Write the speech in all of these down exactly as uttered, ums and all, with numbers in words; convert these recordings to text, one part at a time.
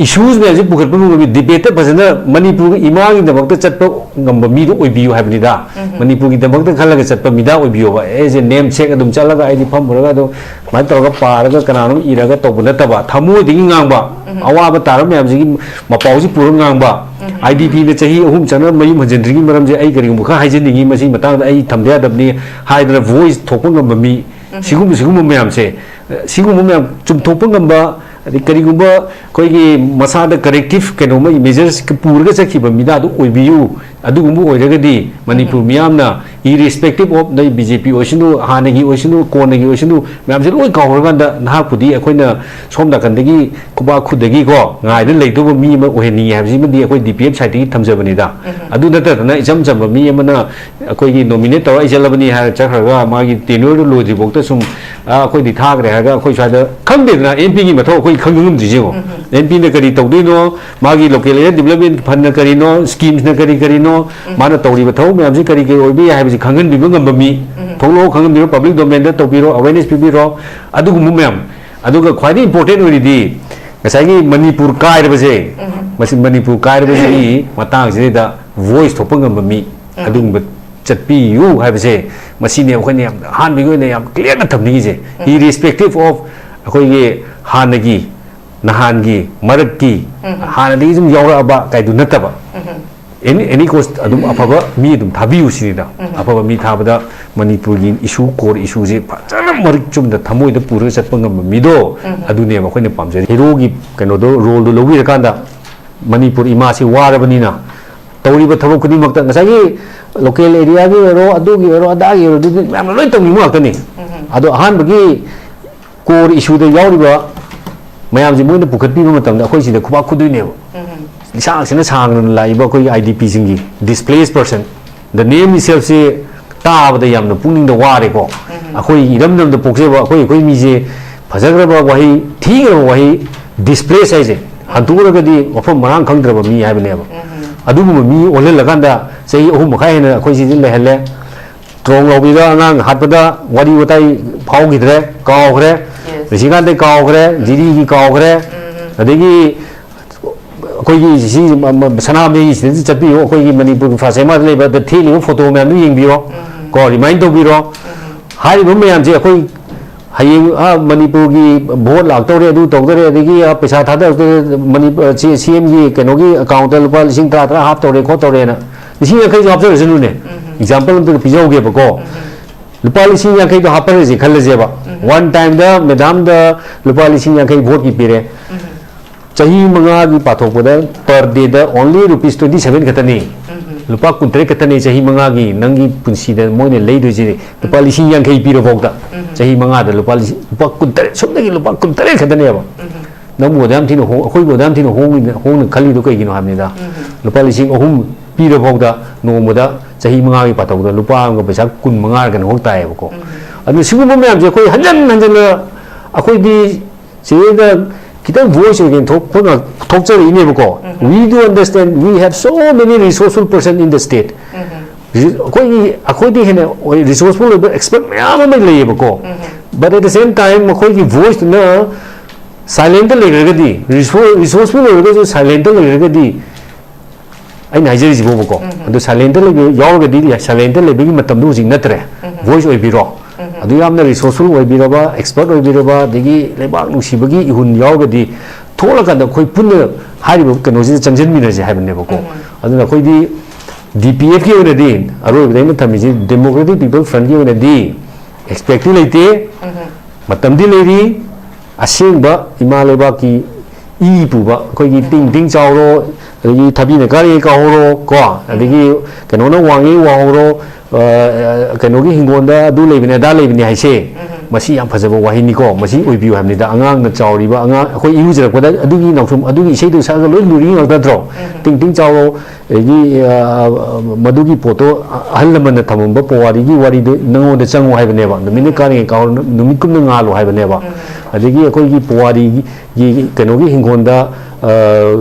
Issues ꯃꯌꯥꯝꯁꯦ ꯄꯨꯈꯠꯄ ꯉꯝꯕ ꯃꯤ, ꯗꯤꯕꯦꯠꯇ ꯐꯖꯅ ꯃꯅꯤꯄꯨꯔꯒꯤ ꯏꯃꯥꯒꯤꯗꯃꯛꯇ ꯆꯠꯄ ꯉꯝꯕ ꯃꯤꯗꯣ ꯑꯣꯏꯕꯤꯌꯨ ꯍꯥꯏꯕꯅꯤꯗ꯫ ꯎꯝ꯫ ꯃꯅꯤꯄꯨꯔꯒꯤꯗꯃꯛꯇ ꯈꯜꯂꯒ ꯆꯠꯄ ꯃꯤꯗꯥ ꯑꯣꯏꯕꯤꯌꯣꯕ꯫ ꯑꯦ, ꯁꯦ ꯅꯦꯝ ꯁꯦꯛ ꯑꯗꯨꯝ ꯆꯠꯂꯒ ꯑꯩꯗꯤ ꯐꯝꯃꯨꯔꯒ ꯑꯗꯨꯝ ꯁꯨꯃꯥꯏꯅ ꯇꯧꯔꯒ ꯄꯥꯔꯒ ꯀꯅꯥꯅꯣꯝ ꯏꯔꯒ ꯇꯧꯕ ꯅꯠꯇꯕ, ꯊꯃꯣꯏꯗꯒꯤ ꯉꯥꯡꯕ, ꯎꯝ꯫ ꯑꯋꯥꯕ ꯇꯥꯔꯕ ꯃꯌꯥꯝꯁꯤꯒꯤ ꯃꯄꯥꯎꯁꯤ ꯄꯨꯔꯒ ꯉꯥꯡꯕ꯫ ꯎꯝ꯫ ꯑꯥꯏ ꯗꯤ ꯄꯤꯅ ꯆꯍꯤ ꯑꯍꯨꯝ ꯆꯪꯅ ꯃꯌꯨꯝ ꯍꯟꯖꯤꯟꯗ꯭ꯔꯤꯉꯩ ꯃꯔꯝꯁꯦ ꯑꯩ ꯀꯔꯤꯒꯨꯝꯕ ꯈꯔ ꯍꯥꯏꯖꯅꯤꯡꯉꯤ, ꯃꯁꯤ ꯃꯇꯥꯡꯗ ꯑꯩ ꯊꯝꯗ ꯌꯥꯗꯕꯅꯤ ꯍꯥꯏꯗꯅ ꯚꯣꯏꯁ ꯊꯣꯛꯄ ꯉꯝꯕ ꯃꯤ, ꯎꯝ꯫ ꯁꯤꯒꯨꯝꯕ, ꯁꯤꯒꯨꯝꯕ ꯃꯌꯥꯝꯁꯦ, ꯁꯤꯒꯨꯝꯕ ꯃꯌꯥꯝ ꯆꯨꯝꯊꯣꯛꯄ ꯉꯝꯕ, ꯑꯗꯩ ꯀꯔꯤꯒꯨꯝꯕ ꯑꯩꯈꯣꯏꯒꯤ ꯃꯁꯥꯗ ꯀꯔꯦꯛꯇꯤꯞ ꯀꯩꯅꯣꯝꯃ, ꯃꯦꯖꯔꯁ ꯄꯨꯔꯒ ꯆꯠꯈꯤꯕ ꯃꯤꯗꯥꯗꯨ ꯑꯣꯏꯕꯤꯌꯨ꯫ ꯑꯗꯨꯒꯨꯝꯕ ꯑꯣꯏꯔꯒꯗꯤ ꯃꯅꯤꯄꯨꯔ ꯃꯤꯌꯥꯝꯅ, irrespective of ꯅꯣꯏ ꯕꯤ ꯖꯦ ꯄꯤ ꯑꯣꯏꯁꯅꯨ, ꯍꯥꯟꯅꯒꯤ ꯑꯣꯏꯁꯅꯨ, ꯀꯣꯟꯅꯒꯤ ꯑꯣꯏꯁꯅꯨ, ꯃꯌꯥꯝꯁꯦ ꯂꯣꯏ ꯀꯥꯎꯈ꯭ꯔꯀꯥꯟꯗ ꯅꯍꯥꯛꯄꯨꯗꯤ ꯑꯩꯈꯣꯏꯅ ꯁꯣꯝ ꯅꯥꯀꯟꯗꯒꯤ ꯈꯨꯕꯥꯛ ꯈꯨꯗꯒꯤꯀꯣ ꯉꯥꯏꯗ ꯂꯩꯗꯧꯕ ꯃꯤ ꯑꯃ ꯑꯣꯏꯍꯟꯅꯤꯡꯉꯤ ꯍꯥꯏꯕꯁꯤꯃꯗꯤ ꯑꯩꯈꯣꯏ ꯗꯤ ꯄꯤ ꯑꯦꯐ ꯁꯥꯏꯠꯇꯒꯤ ꯊꯝꯖꯕꯅꯤꯗ꯫ ꯎꯝ꯫ ꯑꯗꯨ ꯅꯠꯇꯗꯅ ꯏꯆꯝ ꯆꯝꯕ ꯃꯤ ꯑꯃꯅ ꯑꯩꯈꯣꯏꯒꯤ ꯅꯣꯃꯤꯅꯦꯠ ꯇꯧꯔ ꯑꯩ ꯆꯠꯂꯕꯅꯤ ꯍꯥꯏꯔ ꯆꯠꯈ꯭ꯔꯒ ꯃꯥꯒꯤ ꯇꯦꯅ꯭ꯌꯨꯔꯗꯨ ꯂꯣꯏꯗ꯭ꯔꯤꯐꯥꯎꯗ ꯁꯨꯝ, "ꯑ, ꯑꯩꯈꯣꯏꯗꯤ ꯊꯥꯈ꯭ꯔꯦ" ꯍꯥꯏꯔꯒ ꯑꯩꯈꯣꯏ ꯁ꯭ꯋꯥꯏꯗ ꯈꯪꯗꯦꯗꯅ, ꯑꯦꯝ ꯄꯤꯒꯤ ꯃꯊꯧ ꯑꯩꯈꯣꯏ ꯈꯪꯕ ꯉꯝꯗ꯭ꯔꯤꯁꯦ ꯌꯦꯡꯉꯣ꯫ ꯎꯝ꯫ ꯑꯦꯝ ꯄꯤꯅ ꯀꯔꯤ ꯇꯧꯗꯣꯏꯅꯣ, ꯃꯥꯒꯤ ꯂꯣꯀꯦꯜ ꯑꯦꯔꯤꯌꯥ ꯗꯤꯕꯂꯞꯃꯦꯟ ꯐꯟꯅ ꯀꯔꯤꯅꯣ, ꯁ꯭ꯀꯤꯝꯁꯅ ꯀꯔꯤ ꯀꯔꯤꯅꯣ, ꯎꯝ꯫ ꯃꯥꯅ ꯇꯧꯔꯤꯕ ꯊꯕꯛ ꯃꯌꯥꯝꯁꯤ ꯀꯔꯤ ꯀꯔꯤ ꯑꯣꯏꯕ ꯌꯥꯏ ꯍꯥꯏꯕꯁꯤ ꯈꯪꯍꯟꯕꯤꯕ ꯉꯝꯕ ꯃꯤ, ꯎꯝ꯫ ꯊꯣꯛꯂꯛꯑꯣ, ꯈꯪꯍꯟꯕꯤꯔꯣ, ꯄꯕ꯭ꯂꯤꯛ ꯗꯣꯃꯦꯟꯗ ꯇꯧꯕꯤꯔꯣ, ꯑꯦꯋꯦꯔꯅꯦꯁ ꯄꯤꯕꯤꯔꯣ, ꯑꯗꯨꯒꯨꯝꯕ ꯃꯌꯥꯝ꯫ ꯑꯗꯨꯒ ꯈ꯭ꯋꯥꯏꯗꯒꯤ ꯏꯝꯄꯣꯔꯇꯦꯟ ꯑꯣꯏꯔꯤꯗꯤ ꯉꯁꯥꯏꯒꯤ ꯃꯅꯤꯄꯨꯔ ꯀꯥꯏꯔꯕꯁꯦ, ꯎꯝ꯫ ꯃꯁꯤ ꯃꯅꯤꯄꯨꯔ ꯀꯥꯏꯔꯕꯁꯤꯒꯤ ꯃꯇꯥꯡꯁꯤꯗꯩꯗ ꯚꯣꯏꯁ ꯊꯣꯛꯄ ꯉꯝꯕ ꯃꯤ, ꯎꯝ꯫ ꯑꯗꯨꯒꯨꯝꯕ ꯆꯠꯄꯤꯌꯨ ꯍꯥꯏꯕꯁꯦ, ꯃꯁꯤꯅꯦ ꯑꯩꯈꯣꯏꯅ ꯌꯥꯝ ꯑꯍꯥꯟꯕꯒꯤ ꯑꯣꯏꯅ ꯌꯥꯝ ꯀ꯭ꯂꯤꯌꯥꯔꯅ ꯊꯝꯅꯤꯡꯉꯤꯁꯦ꯫ ꯎꯝ꯫ Irrespective of ꯑꯩꯈꯣꯏꯒꯤ ꯍꯥꯟꯅꯒꯤ, ꯅꯍꯥꯟꯒꯤ, ꯃꯔꯛꯀꯤ, ꯎꯝ꯫ ꯍꯥꯟꯅꯗꯒꯤ ꯁꯨꯝ ꯌꯥꯎꯔꯛꯑꯕ ꯀꯥꯏꯗꯨ ꯅꯠꯇꯕ, ꯎꯝ꯫ ꯑꯦꯅꯤ, ꯑꯦꯅꯤ ꯀꯣꯁ ꯑꯗꯨꯝ ꯑꯐꯕ ꯃꯤ ꯑꯗꯨꯝ ꯊꯥꯕꯤꯌꯨ ꯁꯤꯅꯤꯗ꯫ ꯎꯝ꯫ ꯑꯐꯕ ꯃꯤ ꯊꯥꯕꯗ ꯃꯅꯤꯄꯨꯔꯒꯤ ꯏꯁꯨ, ꯀꯣꯔ ꯏꯁꯨꯁꯦ ꯐꯖꯅ ꯃꯔꯤꯛ ꯆꯨꯝꯅ ꯊꯃꯣꯏꯗ ꯄꯨꯔꯒ ꯆꯠꯄ ꯉꯝꯕ ꯃꯤꯗꯣ, ꯎꯝ꯫ ꯑꯗꯨꯅꯦꯕ ꯑꯩꯈꯣꯏꯅ ꯄꯥꯝꯖꯩ꯫ ꯍꯦꯔꯣꯒꯤ ꯀꯩꯅꯣꯗꯣ, ꯔꯣꯜꯗꯣ ꯂꯧꯕꯤꯔꯀꯥꯟꯗ ꯃꯅꯤꯄꯨꯔ ꯏꯃꯥꯁꯤ ꯋꯥꯔꯕꯅꯤꯅ ꯇꯧꯔꯤꯕ ꯊꯕꯛ ꯈꯨꯗꯤꯡꯃꯛꯇ ꯉꯁꯥꯏꯒꯤ ꯂꯣꯀꯦꯜ ꯑꯦꯔꯤꯌꯥꯒꯤ ꯑꯣꯏꯔꯣ, ꯑꯗꯨꯒꯤ ꯑꯣꯏꯔꯣ, ꯑꯗꯥꯒꯤ ꯑꯣꯏꯔꯣ, ꯑꯗꯨꯗꯤ ꯃꯌꯥꯝꯅ ꯂꯣꯏ ꯇꯧꯅꯤꯡꯕ ꯉꯥꯛꯇꯅꯤ꯫ ꯎꯝ꯫ ꯑꯗꯣ ꯑꯍꯥꯟꯕꯒꯤ ꯀꯣꯔ ꯏꯁꯨꯗ ꯌꯥꯎꯔꯤꯕ ꯃꯌꯥꯝꯁꯦ ꯃꯣꯏꯅ ꯄꯨꯈꯠꯄꯤꯕ ꯃꯇꯝꯗ ꯑꯩꯈꯣꯏ ꯁꯤꯗ ꯈꯨꯕꯥꯛ ꯈꯨꯗꯣꯏꯅꯦꯕ꯫ ꯎꯝ꯫ ꯂꯤꯁꯥꯡ ꯁꯤꯠꯅ ꯁꯥꯡꯅ ꯂꯥꯛꯏꯕ ꯑꯩꯈꯣꯏꯒꯤ I D ꯄꯤꯁꯤꯡꯒꯤ, displaced person, the name itself ꯁꯦ ꯇꯥꯕꯗ ꯌꯥꯝꯅ ꯄꯨꯛꯅꯤꯡꯗ ꯋꯥꯔꯦꯀꯣ꯫ ꯎꯝ꯫ ꯑꯩꯈꯣꯏ ꯏꯔꯝꯗꯝꯗ ꯄꯣꯛꯆꯕ ꯑꯩꯈꯣꯏ, ꯑꯩꯈꯣꯏ ꯃꯤꯁꯦ ꯐꯖꯈ꯭ꯔꯕ ꯋꯥꯍꯩ, ꯊꯤꯈ꯭ꯔꯕ ꯋꯥꯍꯩ, ꯗꯤꯁꯄ꯭ꯂꯦꯁ ꯍꯥꯏꯁꯦ ꯍꯟꯗꯣꯛꯎꯔꯒꯗꯤ ꯃꯐꯝ ꯃꯔꯥꯡ ꯈꯪꯗ꯭ꯔꯕ ꯃꯤ ꯍꯥꯏꯕꯅꯦꯕ꯫ ꯎꯝ꯫ ꯑꯗꯨꯒꯨꯝꯕ ꯃꯤ ꯑꯣꯜꯍꯜꯂꯀꯥꯟꯗ ꯆꯍꯤ ꯑꯍꯨꯝ ꯃꯈꯥꯏ ꯍꯦꯟꯅ ꯑꯩꯈꯣꯏ ꯁꯤꯗ ꯂꯩꯍꯜꯂꯦ꯫ ꯇ꯭ꯔꯣꯡ ꯂꯥꯎꯕꯤꯗ ꯑꯉꯥꯡ ꯍꯥꯠꯄꯗ ꯋꯥꯔꯤ ꯋꯥꯇꯥꯏ ꯐꯥꯎꯈꯤꯗ꯭ꯔꯦ, ꯀꯥꯎꯈ꯭ꯔꯦ꯫ Yes. ꯅꯤꯁꯤꯀꯥꯟꯇ ꯀꯥꯎꯈ꯭ꯔꯦ, ꯖꯤꯔꯤꯒꯤ ꯀꯥꯎꯈ꯭ꯔꯦ꯫ ꯎꯝ꯫ ꯑꯗꯒꯤ ꯑꯩꯈꯣꯏꯒꯤ ꯁꯤ ꯃ- ꯃ- ꯁꯅꯥꯃꯍꯤꯁꯤꯗꯁꯨ ꯆꯠꯄꯤꯌꯨ, ꯑꯩꯈꯣꯏꯒꯤ ꯃꯅꯤꯄꯨꯔꯒꯤ ꯐꯥꯁ ꯑꯦꯝ ꯑꯥꯔꯗ ꯂꯩꯕꯗ ꯊꯦꯠꯂꯤꯕ ꯐꯣꯇꯣ ꯃꯌꯥꯝꯗꯨ ꯌꯦꯡꯕꯤꯔꯣ, ꯀꯣ, ꯔꯤꯃꯥꯏꯟ ꯇꯧꯕꯤꯔꯣ꯫ ꯍꯥꯏꯔꯤꯕ ꯃꯌꯥꯝꯁꯦ ꯑꯩꯈꯣꯏ ꯍꯌꯦꯡ, ꯑ, ꯃꯅꯤꯄꯨꯔꯒꯤ ꯚꯣꯠ ꯂꯥꯛꯇꯧꯔꯦ, ꯑꯗꯨ ꯇꯧꯗꯧꯔꯦ, ꯑꯗꯒꯤ, ꯑ, ꯄꯩꯁꯥ ꯊꯥꯗꯔꯛꯇꯧꯔꯦ, ꯃꯅꯤ-, ꯑ, ꯁꯤ-, ꯁꯤ ꯑꯦꯝꯒꯤ ꯀꯩꯅꯣꯒꯤ ꯑꯦꯀꯥꯎꯟꯗ ꯂꯨꯄꯥ ꯂꯤꯁꯤꯡ ꯇꯔꯥ, ꯇꯔꯥ ꯍꯥꯞꯇꯧꯔꯦ, ꯈꯣꯠꯇꯧꯔꯦꯅ ꯂꯤꯁꯤꯡ ꯌꯥꯡꯈꯩꯁꯨ ꯍꯥꯞꯆꯔꯁꯅꯨꯅꯦ꯫ ꯑꯦꯛꯖꯥꯝꯄꯜ ꯑꯝꯇ ꯄꯤꯖꯍꯧꯒꯦꯕꯀꯣ꯫ ꯂꯨꯄꯥ ꯂꯤꯁꯤꯡ ꯌꯥꯡꯈꯩꯗꯣ ꯍꯥꯞꯄꯔꯁꯦ ꯈꯜꯂꯁꯦꯕ꯫ ꯋꯥꯟ ꯇꯥꯏꯝꯗ ꯃꯦꯗꯥꯝꯗ ꯂꯨꯄꯥ ꯂꯤꯁꯤꯡ ꯌꯥꯡꯈꯩ ꯚꯣꯠꯀꯤ ꯄꯤꯔꯦ꯫ ꯆꯍꯤ ꯃꯉꯥꯒꯤ ꯄꯥꯊꯣꯛꯄꯗ per dayꯗ only rupees twenty seven ꯈꯛꯇꯅꯤ꯫ ꯂꯨꯄꯥ ꯀꯨꯟꯇꯔꯦꯠ ꯈꯛꯇꯅꯤ ꯆꯍꯤ ꯃꯉꯥꯒꯤ ꯅꯪꯒꯤ ꯄꯨꯟꯁꯤꯗ ꯃꯣꯏꯅ ꯂꯩꯗꯣꯏꯁꯦ꯫ ꯂꯨꯄꯥ ꯂꯤꯁꯤꯡ ꯌꯥꯡꯈꯩ ꯄꯤꯔꯐꯥꯎꯗ, ꯆꯍꯤ ꯃꯉꯥꯗ ꯂꯨꯄꯥ ꯂꯤꯁꯤꯡ, ꯂꯨꯄꯥ ꯀꯨꯟꯇꯔꯦꯠ, ꯁꯨꯞꯅꯒꯤ ꯂꯨꯄꯥ ꯀꯨꯟꯇꯔꯦꯠ ꯈꯛꯇꯅꯦꯕ꯫ ꯅꯪꯕꯨ ꯑꯗꯨꯌꯥꯝ ꯊꯤꯅ ꯍꯣꯡ-, ꯑꯩꯈꯣꯏꯕꯨ ꯑꯗꯨꯌꯥꯝ ꯊꯤꯅ ꯍꯣꯡꯉꯤꯅ-, ꯍꯣꯡꯅ ꯈꯜꯂꯤꯗꯣ ꯀꯩꯒꯤꯅꯣ ꯍꯥꯏꯕꯅꯤꯗ꯫ ꯂꯨꯄꯥ ꯂꯤꯁꯤꯡ ꯑꯍꯨꯝ ꯄꯤꯔꯐꯥꯎꯗ ꯅꯣꯡꯃꯗ ꯆꯍꯤ ꯃꯉꯥꯒꯤ ꯄꯥꯊꯣꯛꯄꯗ ꯂꯨꯄꯥ ꯑꯃꯒ ꯄꯩꯁꯥ ꯀꯨꯟ ꯃꯉꯥꯔ ꯀꯩꯅꯣ ꯈꯛ ꯇꯥꯏꯌꯦꯕꯀꯣ꯫ ꯑꯗꯨ ꯁꯤꯒꯨꯝꯕ ꯃꯌꯥꯝꯁꯦ ꯑꯩꯈꯣꯏ ꯍꯟꯖꯟ ꯍꯟꯖꯟꯅ ꯑꯩꯈꯣꯏꯗꯤ ꯁꯤꯗꯩꯗ ꯈꯤꯇꯪ ꯚꯣꯏꯁ ꯑꯣꯏꯒꯦꯅ ꯊꯣꯛꯄ ꯉꯥꯛ-, ꯊꯣꯛꯆꯔꯛꯏꯅꯦꯕꯀꯣ꯫ We do understand, we have so many resourceful person in the state. ꯔꯤ-, ꯑꯩꯈꯣꯏꯒꯤ, ꯑꯩꯈꯣꯏꯗꯤ ꯍꯦꯟꯅ ꯔꯤꯁꯣꯔꯁꯐꯨꯜ ꯑꯣꯏꯕ ꯑꯦꯛꯁꯄꯔꯠ ꯃꯌꯥꯝ ꯑꯃ ꯂꯩꯌꯦꯕꯀꯣ꯫ But at the same time ꯃꯈꯣꯏꯒꯤ ꯚꯣꯏꯁꯇꯨꯅ ꯁꯥꯏꯂꯦꯟꯇ ꯂꯩꯈ꯭ꯔꯒꯗꯤ, ꯔꯤꯁꯣꯔꯁꯐꯨꯜ ꯑꯣꯏꯔꯒꯁꯨ ꯁꯥꯏꯂꯦꯟꯇ ꯂꯩꯈ꯭ꯔꯒꯗꯤ, ꯑꯩꯅ ꯍꯥꯏꯖꯔꯤꯁꯤꯕꯣꯕꯀꯣ, ꯑꯗꯨ ꯁꯥꯏꯂꯦꯟꯇ ꯂꯩꯕ ꯌꯥꯎꯔꯒꯗꯤ, ꯁꯥꯏꯂꯦꯟꯇ ꯂꯩꯕꯒꯤ ꯃꯇꯝꯗꯣ ꯍꯧꯖꯤꯛ ꯅꯠꯇ꯭ꯔꯦ꯫ ꯚꯣꯏꯁ ꯑꯣꯏꯕꯤꯔꯣ꯫ ꯑꯗꯨ ꯌꯥꯝꯅ ꯔꯤꯁꯣꯔꯁꯐꯨꯜ ꯑꯣꯏꯕꯤꯔꯕ, ꯑꯦꯛꯁꯄꯔꯠ ꯑꯣꯏꯕꯤꯔꯕ, ꯑꯗꯒꯤ ꯂꯩꯕꯥꯛ ꯅꯨꯡꯁꯤꯕꯒꯤ ꯏꯍꯨꯟ ꯌꯥꯎꯔꯒꯗꯤ, ꯊꯣꯛꯂꯀꯥꯟꯗ ꯑꯩꯈꯣꯏ ꯄꯨꯟꯅ ꯍꯥꯏꯔꯤꯕ ꯀꯩꯅꯣꯁꯤꯗ ꯆꯪꯁꯤꯟꯃꯤꯟꯅꯁꯦ ꯍꯥꯏꯕꯅꯦꯕꯀꯣ꯫ ꯑꯗꯨꯅ ꯑꯩꯈꯣꯏꯗꯤ ꯗꯤ ꯄꯤ ꯑꯦꯐꯀꯤ ꯑꯣꯏꯅꯗꯤ, ꯑꯔꯣꯏꯕꯗ ꯑꯩꯅ ꯊꯝꯃꯤꯁꯤ, ꯗꯦꯃꯣꯀ꯭ꯔꯦꯇꯤꯛ ꯄꯤꯄꯜ ꯐ꯭ꯔꯟꯠꯀꯤ ꯑꯣꯏꯅꯗꯤ ꯑꯦꯛꯁꯄꯦꯛꯇꯤ ꯂꯩꯇꯦ, ꯃꯇꯝꯗꯤ ꯂꯩꯔꯤ꯫ ꯑꯁꯦꯡꯕ ꯏꯃꯥ ꯂꯩꯕꯥꯛꯀꯤ ꯏ ꯄꯨꯕ, ꯑꯩꯈꯣꯏꯒꯤ ꯇꯤꯡ ꯇꯤꯡ ꯆꯥꯎꯔꯣ, ꯑꯗꯒꯤ ꯊꯕꯤꯅ ꯀꯥꯔꯤꯉꯩ ꯀꯥꯍꯧꯔꯣ, ꯀꯣ, ꯑꯗꯒꯤ ꯀꯩꯅꯣꯅ ꯋꯥꯡꯉꯤ ꯋꯥꯍꯧꯔꯣ, ꯑ, ꯀꯩꯅꯣꯒꯤ ꯍꯤꯡꯒꯣꯜꯗ ꯑꯗꯨ ꯂꯩꯕꯅꯦ, ꯑꯗꯥ ꯂꯩꯕꯅꯦ ꯍꯥꯏꯁꯦ, ꯃꯁꯤ ꯌꯥꯝ ꯐꯖꯕ ꯋꯥꯍꯩꯅꯤꯀꯣ꯫ ꯃꯁꯤ ꯑꯣꯏꯕꯤꯌꯨ ꯍꯥꯏꯕꯅꯤꯗ꯫ ꯑꯉꯥꯡꯅ ꯆꯥꯎꯔꯤꯕ, ꯑꯉꯥꯡ, ꯑꯩꯈꯣꯏ ꯏꯔꯨꯖꯔꯛꯄꯗ ꯑꯗꯨꯒꯤ ꯅꯥꯎꯁꯨꯝ, ꯑꯗꯨꯒꯤ ꯏꯁꯩꯗꯨ ꯁꯛꯑꯒ ꯂꯣꯏ ꯂꯨꯔꯤ ꯉꯥꯛꯇ ꯅꯠꯇ꯭ꯔꯣ? ꯇꯤꯡ ꯇꯤꯡ ꯆꯥꯎꯔꯣ, ꯑꯗꯒꯤ, ꯑ, ꯃꯗꯨꯒꯤ ꯄꯣꯠꯇꯣ ꯑꯍꯜ ꯂꯃꯟꯅ ꯊꯝꯃꯝꯕ ꯄꯨꯋꯥꯔꯤꯒꯤ ꯋꯥꯔꯤꯗꯨ ꯅꯉꯣꯟꯗ ꯆꯪꯉꯨ ꯍꯥꯏꯕꯅꯦꯕ꯫ ꯅꯨꯃꯤꯠꯅ ꯀꯥꯔꯤꯉꯩ ꯀꯥꯎꯔꯣ, ꯅꯨꯃꯤꯠ ꯀꯨꯝꯅ ꯉꯥꯜꯂꯨ ꯍꯥꯏꯕꯅꯦꯕ꯫ ꯑꯗꯒꯤ ꯑꯩꯈꯣꯏꯒꯤ ꯄꯨꯋꯥꯔꯤꯒꯤ ꯀꯩꯅꯣꯒꯤ ꯍꯤꯡꯒꯣꯜꯗ, ꯑ,